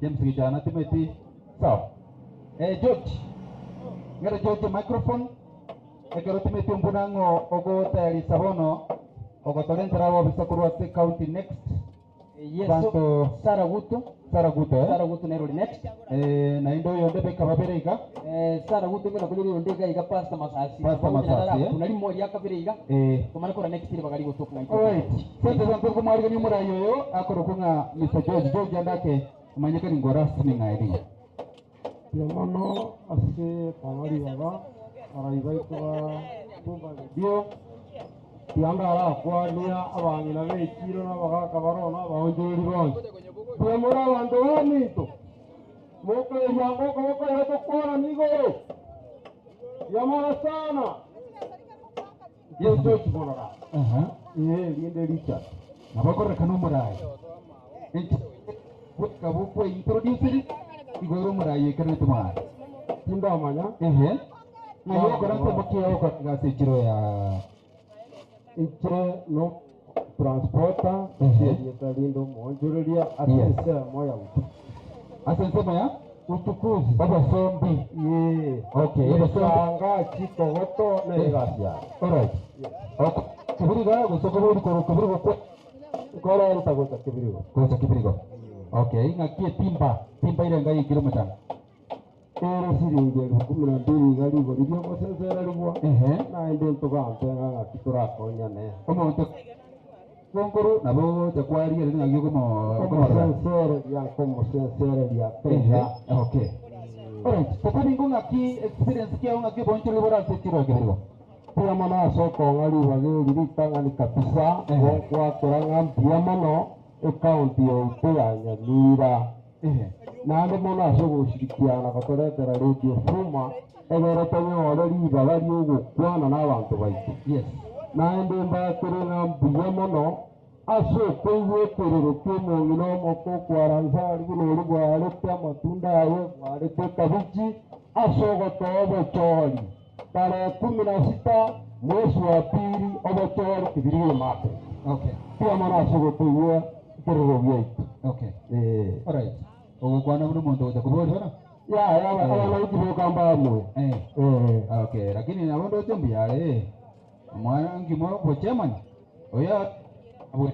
James Kichana timeti sawa eh George ngere George microphone ekero timeti ombunang'o ogotayari sabono ogotorentera obisa korwa ase county next Yes, Banto Sara Guto. Sara Guto eh? Sara Guto nero next. Eh, na indo yonde beka babere iga Eh, Sara Guto ngona kuli yonde iga iga Pastor Masasi. Pastor Masasi, eh? Kuna limo ya kabere iga. Eh. Kumana kora next ile bagari gotoka na. Alright. Sente santo kumwariga ni murayi oyo akorokunga Mr. George George andake manyeka ni ngorasmi ngaeri. Piamono ase kong'ori baba arai baito ba tumba redio tianda arakwania abang'ina b'ekiro n'abagaka barona abaonjoreri bonsi twemura abanto baminto mokoeria ngokobokorera tokwana nigoro yamara sana George Morara eh rinde Richard Nabakoreka n'omurayi. Bweka bukwe introduce igoro omurayi ekero tumara. Tindamanya. Ehe. Na yokora nsembokia yokora ekiro ya ikire no transporter erieta rinde omonjoreria ase Yes. ensemo ya utu ase ensemo ya utukuzi abasombi ye Okay, abasombi. esanga chikogoto na egasi yaye Alright. Okay. Kibiriga gusoko buri koro kibirigo kwe. Nkorenta gocha kibirigo. Gocha kibirigo. Okay, ng'aki timba timba ile ngai ikiro mutano. Ere siringi elfu kumi na mbili iga rigori riogosensera rigwa naende ntogampe ng'aki torakonyane Omonto gonkoro nabo gocha kwaria riri ng'aki okomo omosensereria nkomosensereria Ehe, okay. Alright, tokabingo ng'aki experience kiao ng'aki bonchori bora ase chiro kibirigo. Mbuya mono ase okong'a ribaga eri ritang'ani kabisa gokwakora ng'a mbuya mono ekaunti yaito ya Nyamira naende mono ase ogoshirikiana gotoretera Radio Fuma egere tonyore ribaga riogokwana na abanto baito naende mbakere ng'a mbuya mono ase okoigwa ekerero kia omong'ina omoko okwaransa buna ori bwarete amatunda aye bwarete ekabichi ase ogotoa obochori tarehe kumi na sita mwezi wa pili obochori kibirire mate Okay. pia mono ase ogotoigwa ekerero giaito Okay. eh Alright. Ogokwana buna omonto gocha kobori bono? ya ya abanaiti bokamba amwe Eh. eh Okay, lakini nabondo oche mbuyare. Mwana ngimo bo chairman. Oya abwe.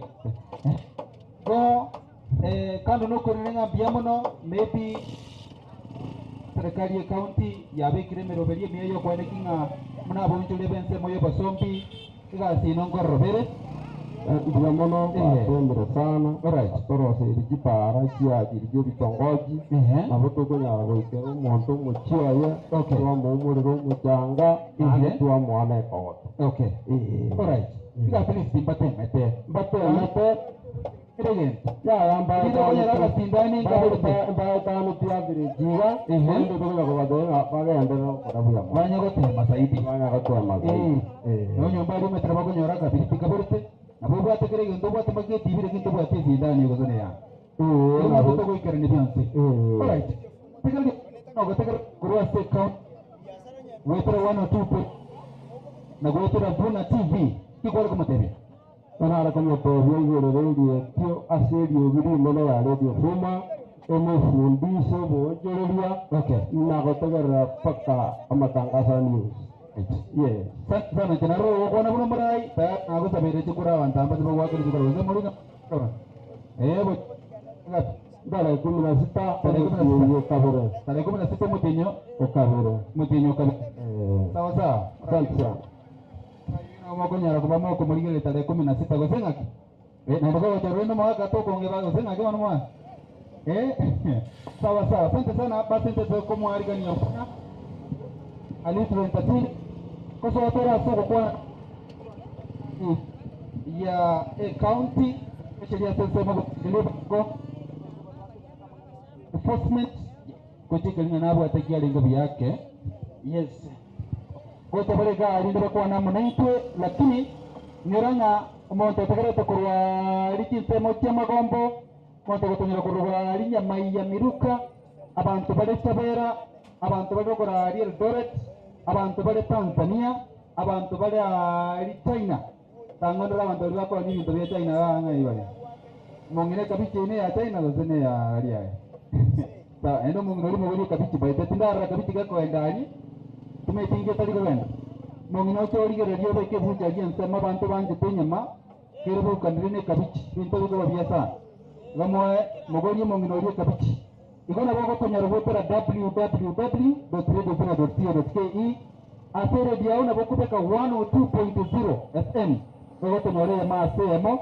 Ko eh kando nokorire ng'a mbuya mono maybe serikali ya county yabekire emeroberio emiya yokwaneki ng'a Buna abonchoria b'ensemo y'obosombi, egasi ino nkororobere. Mbuya mono batembire sana batoroseirie chipara chiachiri chia ebitongoji nabo tokonyara goikera omonto omochie oye twamoumorera omochanga naende twamoa na ekogoto. Okay. Alright. Iga at least mbatemete. Mbatemete. Kera egento. Yaya Rinde okonyora agasindani nkaborete. mbaetaneti average iga naende tokonya kobatebia ng'a bagenderere gokora buya mono. Banya gotema zaidi. Banya gotema zaidi. Nonye mbari ometera bakonyora akabiriti kaborete, nabo obwate kera egento obwate mpaka etibi lakini tobwati esindani gose neyanga. Erio nabo togoikerania bionsi. Alright. Tegerera nogotegerera korwa ase county goetera 102. Na goetera Vuna TV. Ki kware komotebia? Nare komotebia igoro ri'erietio ase eriogi rinene ya Radio Fuma, emefundishe oboonchoreria na gotegerera mpaka amatangaso a news. Yes. Sana inche naro ogokwana buna omorai, tayari nagosabeire chikura abanto aba tibagoakera chikura gose mori ng'a eh bo ngapi? Tarehe kumi na sita Tarehe kumi na sita. omotienyi okabere. Tarehe 16 omotienyi Okabere. Omotienyi okabere. Eh. Sawa sawa. Asante sana. Nabo mokonyara koba mokomorigereria tarehe 16 gose ng'aki? Eh, naende kogocha rende omogaka tokongeba gose ng'aki bono mwa? Eh, sawa sawa. Asante sana basi inche tokomwarigania buya Alitro Entertainment kosoa tore ase ogokwana ya ecounty especially ase ensemo gotenenera ebango enforcement gochika ng'a nabwate kiarenge buya ake. Yes. Gocha bare igaa rinde bakwane amo naintwe, lakini inyora ng'a omonto otegerete korwa aria chinsemo chi'amagombo, omonto ogotonyora korwa aria nyamai ya Miruka, abanto bare Chabera, abanto bare rogoro aria Eldoret, abanto bare Tanzania, abanto bare aria China. Tang'o ndore abanto baria bakonya ebinto bia China aa ng'ai bare? Omong'ina ekabichi eye neya China gose neya aria aye? Sawa, naende omong'ina oria moborie ekabichi by the way tindarora kabichi gekoenda aria, timanyeti inki etari kogenda. Omong'ina oche origererie obeke ebucha aria ensemo abanto banchete enyama, kere baukanire na ekabichi, ebinto bikoba buya sana. Igo moe moborie omong'ina oria ekabichi. Igo nabo ogotonyora goetera www dot radiovuna dot co dot ke ase eredio yao nabo okobeka 102.0 FM nigo ogotonyora eyemo ase eyemo.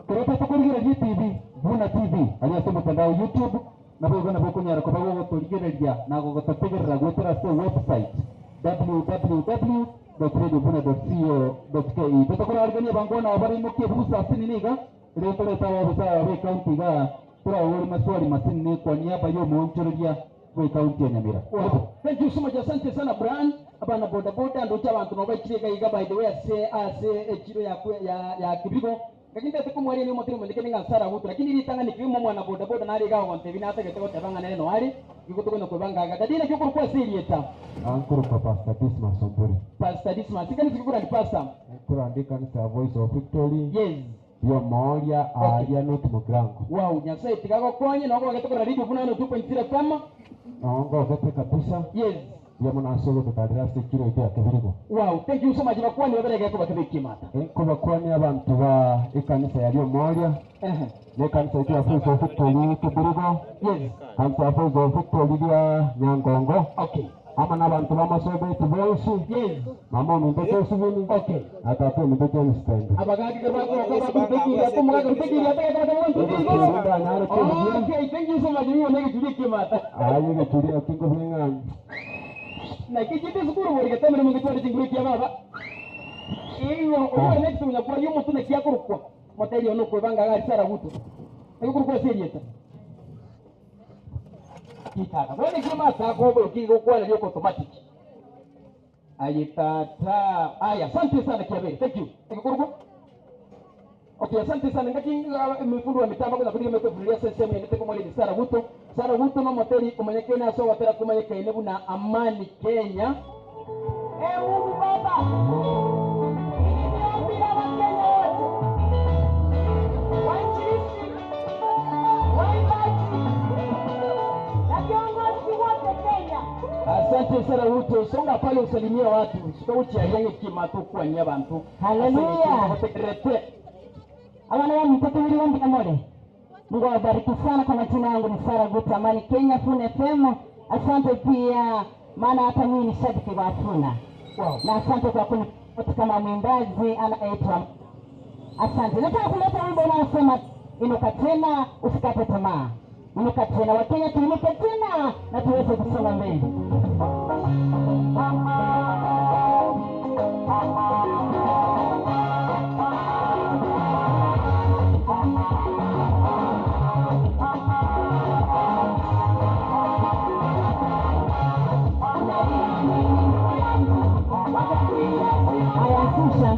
Ekero otagete korigereria etv, Vuna TV aria ase omotandao YouTube naboigo nabo okonyara koba gogotorigereria na gogototegerera goetera ase ewebsite www dot radiovuna dot co dot ke. Totokorarigania abangwana aba baraimokie ebusa ase nini iga Erio torete abaofisa aba b'ecounty igaa toraborie maswali masinini kwa niaba y'omoonchoreria bw'ecounty ya Nyamira. Wow. Thank you so much asante sana Brian abana boda boda ndoche abanto nabo baikire iga iga by the way ase ase echiro ya ya ya Kibiko ngaki ntete komwariania omotiri omonyekene ng'a Sarah Gutu lakini ritang'ani kegima omwana boda boda nare iga agontebia natagete goteba ng'a nere noare igo tokonya kwebanga iga Daddy naki okorokwa ase erieta Nkorokwa Pastor Dismas Omburi. Pastor Dismas ekanisa ki okorandi Pastor? Nkorandi ekanisa ya Voice of Victory. Yes. Ri'omooria aaria North Mugirango. Wow Nyasaye tiga agokonye nongo ogete korora radio buna 102.0 FM. Nongo ogete kabisa. Yes. Mbuya mono ase ogototarera ase ekiro eke ya kebirigo. Wow thank you so much bakwani babere gekoba kebe kimata. Nkobakwania abanto ba ekanisa ya Ri'omooria, na ekanisa yaito ya Voice of Victory Kebirigo, Yes. kanisa ya Voice of Victory ria Nyangongo. Okay. Amo nabanto b'amasobeti bonsi, Yes. mama ominto Josephine, Okay. na tata ominto James Pembe. Abagaka ekero bakogoka bakoruta ekiriato, omogaka ruta ekiriato egekero bakoruta Egechuri igoro. ndanyare kobugia. Okay, thank you so much. Nigo negechuri ekiamata. Aye egechuri naki nkobugia ng'a Naki echiete esukuru bori getemere mogetware chinguru ekia baba. Igo oyore next onyakwari omotu naki akorokwa. Motebie one okwebanga iga aria Sarah Guto. Naki okorokwa ase erieta. Tata, bono ekioma ase akobokia igo okwana rioka automatic. Aye tata, aya asante sana kiabere, thank you. Egekorokwa? Okay, asante sana. Ngaki emifundi wa mitambo akonya korigia emekwefureria ase ensemo ende tekomoreri Sarah Ruto. Sarah Ruto nomoteri omonyekaine ase ogotera komanyekaine buna Amani Kenya. Ee Mungu Baba, hili ni ombi la Wakenya wote, wainjilisti, waimbaji na viongozi wote Kenya. Asante sana Ruto, songa pale usalimie watu, sika uchiayange kimato kwania bantu. Haleluya. Rete. Abana ba mtoto wili mbuya more. Mungu awabariki sana. Kwa majina yangu ni Sara Guta, Amani Kenya, Funa FM. Asante pia, maana hata mimi ni shabiki wa Funa. Na asante kwa kunipoti kama mwimbaji anayeitwa Asante. Nataka kuleta wimbo unaosema inuka tena, usikate tamaa. Inuka tena, Wakenya tuinuke tena na tuweze kusonga mbele. Haya, shusha.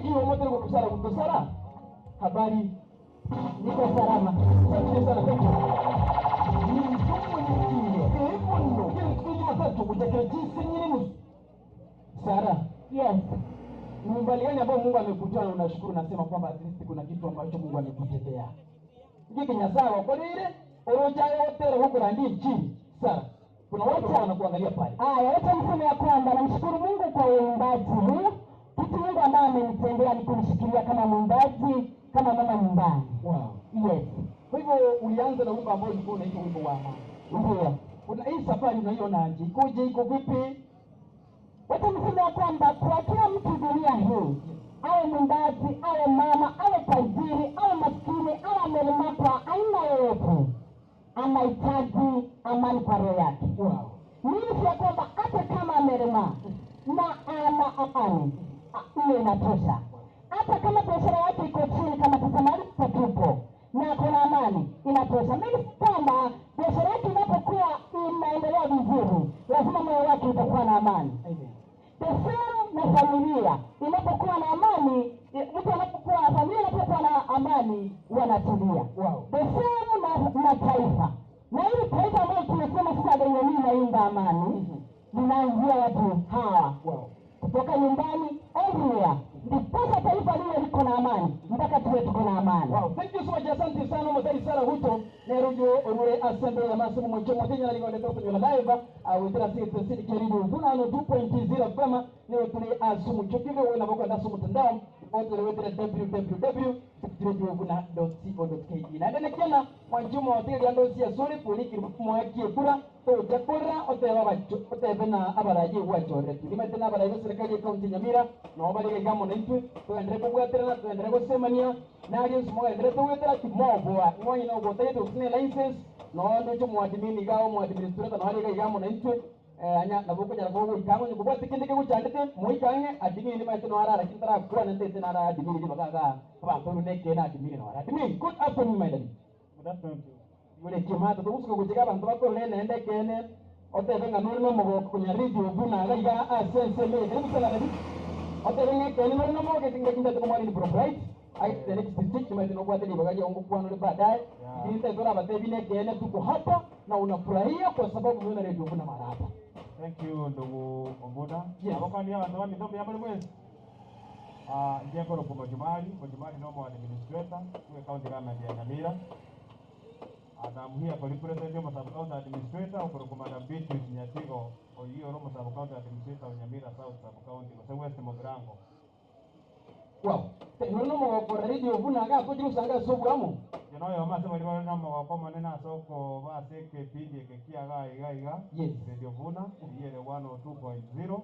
Iyo omoteri gokusara gutosara. Habari. Niko salama. Asante sana, thank you. Sara. Yes. Ni umbali gani ambao Mungu amekutoa na unashukuru nasema kwamba at least kuna kitu ambacho Mungu amekutendea. Ngiki Nyasaye wakorire orojaye wotere huko na ndiye chini. Sara. Kuna watu ambao wanakuangalia pale. Aya, wacha niseme ya kwamba namshukuru Mungu kwa uimbaji huu. Kitu Mungu ambaye amenitendea ni kunishikilia kama mwimbaji, kama mama nyumbani. Wow. Yes. Kwa hivyo ulianza na wimbo ambao ulikuwa unaitwa wimbo wa amani. Ndio. Kuna hii safari unaiona aje? Ikoje? Iko vipi? Wacha niseme ya kwamba kwa kila mtu dunia hii, awe mwimbaji, awe mama, awe tajiri, awe maskini, awe amelemaa kwa aina yoyote, anahitaji amani kwa roho yake. Wow. Mimi ya kwamba hata kama amelemaa na ana amani, hiyo inatosha. Hata kama biashara yake iko chini, kama sasa mahali tupo na kuna amani, inatosha. Mimi kwamba biashara yake inapokuwa inaendelea vizuri, lazima moyo wake utakuwa na amani. The same na familia inapokuwa na amani, mtu anapokuwa familia inapokuwa na amani wanatulia. Wow. The same na taifa, na hili taifa ambayo tumesema sasa lenye mimi naimba amani linaanzia watu hawa Wow. kutoka nyumbani everywhere, ndiposa taifa lile liko na amani mpaka tuwe tuko na amani. Wow, thank you so much. Asante sana Motari Sara Huto nerujo orure asante ya masomo mwecho motenya na ngone to nyola live awetera sisi sisi keribu vuna no 2.0 FM ne tuli asumu chokive we na boko ndasu mtandao wote wetera www.radiovuna.co.ke na ndene kiana mwanjumo hoteli ando sia sori poliki mwakie kura to jakura oteba bacho otebe na abaraji gwachore tulimete na abaraji serikali ya kaunti Nyamira no bali gamo na itwe tuendere kubwaterana tuendere gusemania nario simogendere tugwetera timoboa ng'onyi no gotagete usine license no nducho mwadimini gao mwadministrator no ari gamo na itwe anya nabo kunyara go goikango nyukubwate kinde keguchandete moikange adimini maete no arara kintara kura nende tena ara adimini bagaga abantu runeke na adimini no ara adimini. Good afternoon, my daddy. Good afternoon to you. Yule kimata tugusuka guchiga abantu bakorere nende kene otebe nga nuri nomogoko kunya radio buna gaiga asense me karibu sana daddy. Otebe nga kene nuri nomogoko kinga kinga tukumwali ni bro bright ai the next district maete no kwate libagaje ongo kwano le baadaye kinta tora batebi ne kene tuko hapa na unafurahia kwa sababu umeona radio buna mara hapa. Thank you ndugu Ombuda. Yes. Abakani abantu bamitombo yamuli mwezi. Ndiye koro ku Mojumali, Mojumali no mo administrator we county government ya Nyamira. And I'm here for represent mo sub county administrator okoro ku Madam Beatrice Nyatigo oyiyo ro mo sub county administrator wa Nyamira South sub county gose West Mugirango. Wow. Nuri nomogoko radio buna ga kugira usanga sobwamo. Jeno yo mase bali bali no mogoko monene asoko base kipindi eke kiaga iga iga. Yes. Radio Vuna iyere 102.0.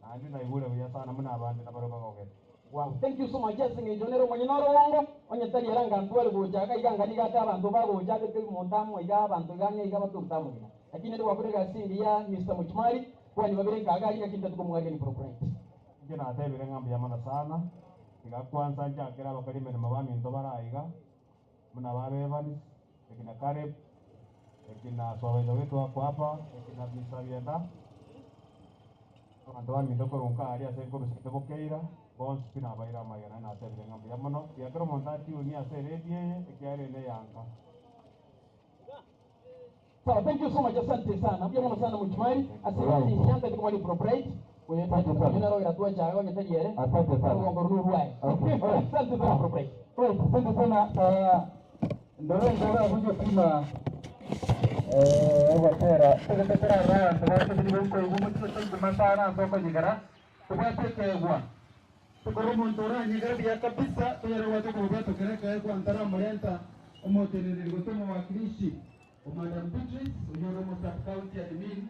Nandi naigure buya sana muna abandi nabaroka gogete. Wow, thank you so much. Yes, ngijonero mwenye noro wongo onye tari eranga ntware gochaka iga ngani gata abantu bagochaka ke montamo iga abantu gange iga batutamo gina. Lakini ndo wakurega singi ya Mr. Muchumari kwa ni babere kaga iga kinta tukumwage ni propriety. Nje natebire ng'ambi ya mana sana. Iga kwanza njakera abakori emirimo baminto baraiga muna ba Evans ekina Caleb ekina Swabaitho wetu wako hapa ekina Mr. Bienda abantu baminto korunka aria ase nkorusete bokeira bonsi pi nabaira amagena natebire ng'ambi ya mono giakera omonto atiunia ase eredio eye ekiare ene yanka. Sawa, thank you so much. Asante sana. Pia mono sana Muchumari. Asante Right. shanta tukumwali propriety. Asante sana. Oyena rogira tuacha onye tari ere. Asante sana. Rugongo ruruwae. Okay. Alright. Asante sana propriety. Right, asante sana. Ndoro ndoro abujo pima ogotera tegetekera abantu bategereire koigwa omochie toiguma sana ase okonyigera tobwate ekegwa tukore omonto oranyigera buya kabisa tonyare gwate komobwata kere ekegwa ntaramorenta omoteneneri gose omowakilishi o Madam Beatrice oyo ore omo sub county admin.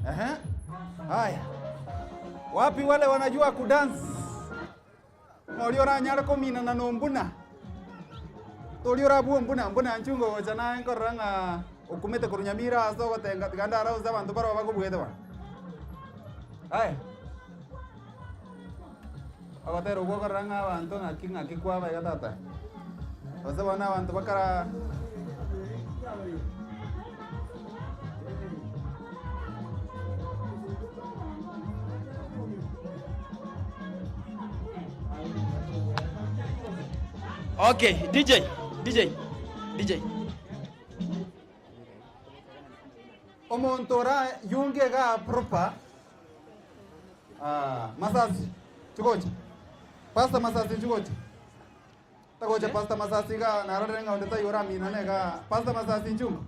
Ehe. Haya. Wapi wale wanajua kudance? Ng'ori oranyare kominana na ombuna. Tori orabue ombuna, mbuna nchungo gocha naye nkorora ng'a okumete korwa Nyamira ase ogotenga tiga ndarause abanto baroo bakobuete bono. Aya. Ogotera okwo okorora ng'a abanto ng'aki ng'aki kwaba iga tata. Gose bono abanto bakara. Okay, DJ, DJ, DJ. Omonto ora yunge iga proper ah, Masasi chigocha Pastor Masasi chigocha tagocha Pastor Masasi iga narorire ng'a onde taiyo oraminane iga Pastor Masasi nchunga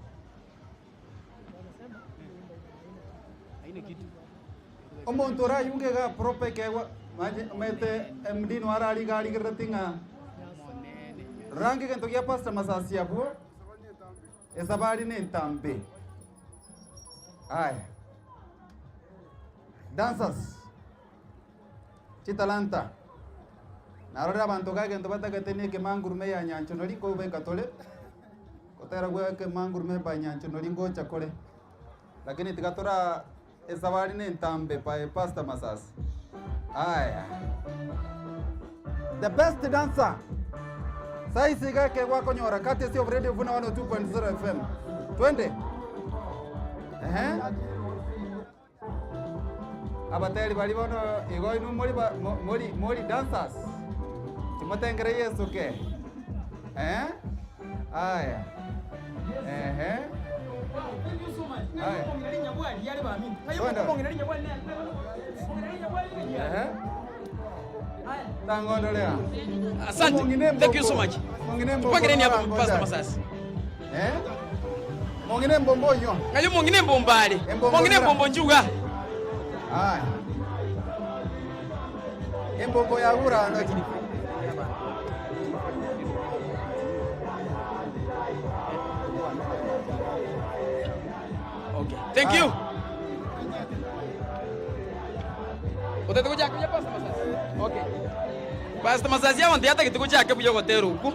Omonto orayunge iga proper ekeegwa manye omanyete MD nigo arari iga arigerereti ng'a rora egento gia Pastor Masasi abwo. Esabari nentambe. Aya. Dancers. Chitalanta. Narorire abanto iga egento batagete ne ekemangurume ya nyanchonori nkobeka tore. Gotera gwa ekemangurume by nyanchonori ngocha kore. Lakini tiga tora esabari nentambe by Pastor Masasi. Aya. The best dancer. Saisi iga ekegwa akonyora courtesy of Radio Vuna 102.0 FM. Twende. Ehe. Abateri bari bono igo inwe mori ba- mo- mori mori dancers. Timotengere Yesu ke. Eh? Aya. Ehe. Aya. Twende. Ehe. Tangondorea. Asante. Thank you so much. Tupangireni hapo Pastor Masasi. Eh? Mong'ina embombo oyio. Ng'ayo mong'ina embombo are. Mong'ina embombo nchuga. Aya. Embombo yagura ando. Okay. Thank you. Otete gochaka buya Pastor Masasi. Okay. Pastor Masasi abanto yatagete gochaka buya ogotera okwo.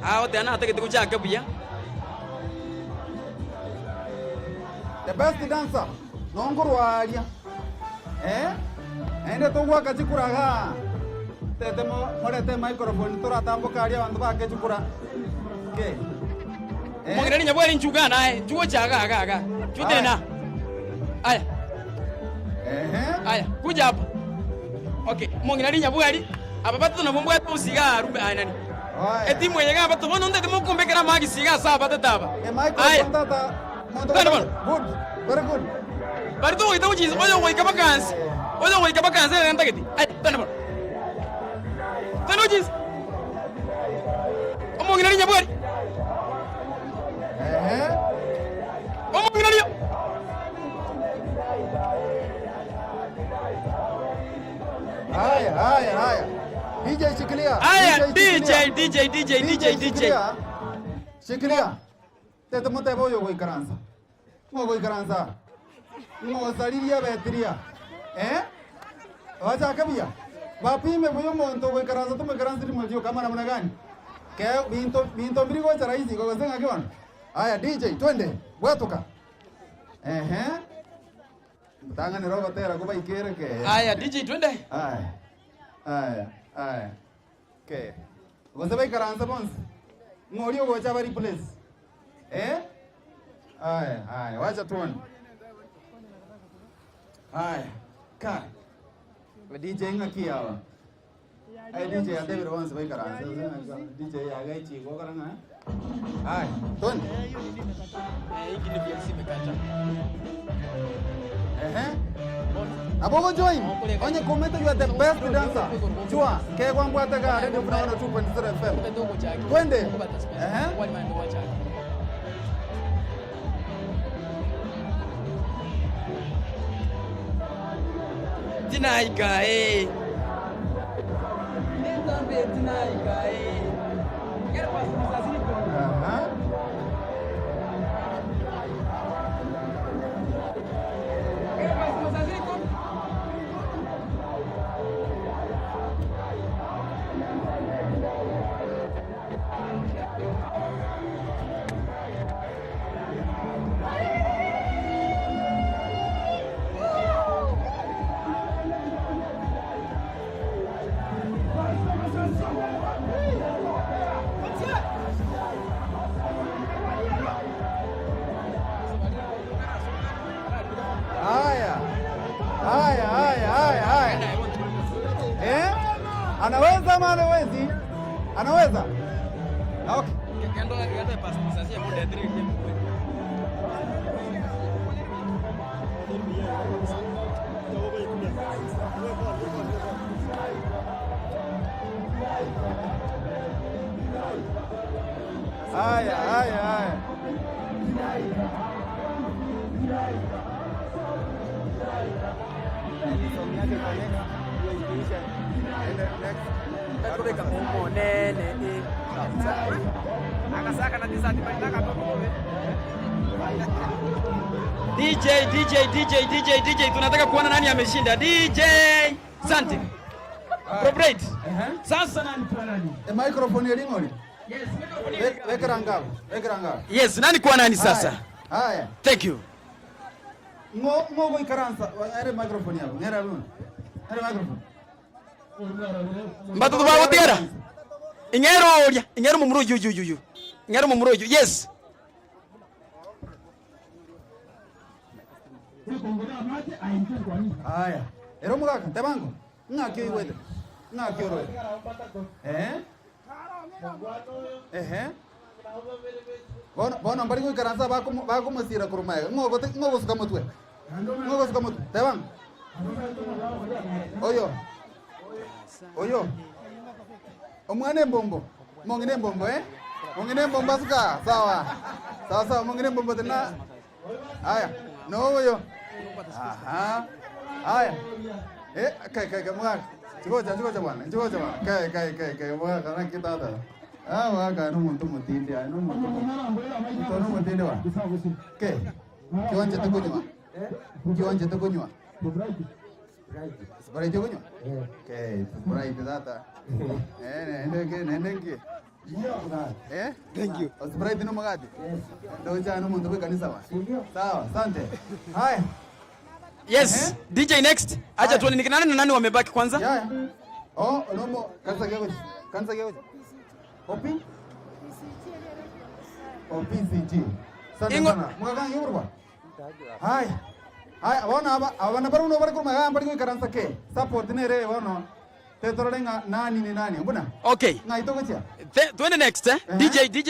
Agoteba natagete gochaka buya. The best dancer nonkorwa aria eh naende togwaka chikura igaa tete morete emicrophone toratamboke aria abanto baake chikura okay. Eh? Omong'ina rinyabwari nchuga naye nchugocha iga iga iga nchutenena aya aya kuja hapa okay omong'ina rinyabwari aba batato nabwo mbwate bonsi iga arube aya nani etimu eye iga abato bono ntete mokombekera amagisi iga ase abatato aba aya Twende bono. Good. Very good. Bari togoita gochia inse, oyo ogoika mpaka nse, oyo ogoika mpaka nse nere ntagete. Aye, twende bono. Twende gochia inse. Omong'ina rinyabwari. Omong'ina rio. Haya, haya, haya. DJ shikilia. Aya, DJ, DJ, DJ, DJ, DJ. Shikilia. Shikilia. Tete motebe oyo ogoikaransa, ng'o ogoikaransa aa? Ng'o osaririe abetiria? Eh? Bachake buya, bapime buya omonto ogoikaransa tomoikaransi rimo rioka ama namna gani? Ke binto binto mbiri gocha rahisi igo gose ng'aki bono? Aya DJ twende, bwatoka. Ehe. Motang'anere ogotera kobaikere ke. Aya DJ twende. Aya. Aya. Aya. Ke. Gose baikaranse bonsi, ng'a oria ogocha aba replace. Eh? Aya, aya, wacha tuone. Aya, ka. Ba DJ ng'aki yawa. Aye DJ atebire bonsi baikaranse. DJ yagaichigwa okora ng'a. Aya, twende. Ehe. Nabo ogojoin onye komete you are the best dancer. Chua kegwa mbwate ga Radio Buna 102.0 FM. Twende. Ehe. Tinaika eh. Anaweza ama anawezi? Anaweza? Okay. Haya, haya, haya. DJ DJ DJ DJ DJ, tunataka kuona nani ameshinda. DJ, asante. Appropriate. Sasa nani kwa nani? E microphone eling'ori? Yes, microphone. Wekera ngao, wekera ngao. Yes, nani kwa nani sasa? Haya. Thank you. Ng'o ng'o goikaransa ere microphone yabo, ng'era runa. Ere microphone. Mbatoto bagotigara. Ing'ero oria, ing'ero momura oyio oyio oyio. Ing'ero momura oyio. Yes. Haya. Ero omogaka, tebango. Ng'aki oigwete? Ng'aki oroete? Eh? Ehe. Bono bono mbari goikaransa bakomo bakomosira korwa magega. Ng'o ogote ng'o ogosuka motwe? Ng'o ogosuka motwe? Teba ng'o? Oyo. Oyo. Omwana embombo. Omong'ina embombo eh? Omong'ina embombo asuka. Sawa. Sawa sawa omong'ina embombo tena. Aya, noyo. Aha. Aya. Eh, kai kai kai mwaka. Chigocha chigocha bwana, chigocha bwana. Kai kai kai kai mwaka na kitata. Ah, mwaka no muntu mutinde, ah, no muntu. Muntu no mutinde wa. Ke. Kiwanja tukunywa. Kiwanja tukunywa. Sprite okunywa? Okay, Sprite tata. Eh, nende ke nende nki. Eh? Thank you. Sprite no magati? Ndocha no muntu bwe kanisa wa. Sawa, asante. Haya. Yes, DJ next. Acha tuone ni nani na nani wamebaki kwanza. Yeah. Oh, nomo kanisa gego. Kanisa gego. Opi? O PCG. Asante Ingo- sana. Mwaka yorwa. Haya. Haya, bono aba abana baruno bari kuruma bari goikaransa ke. Support nere bono. Tetorore ng'a nani ni nani. Mbuna? Okay. Ng'a itogochia. Twende next eh? DJ DJ.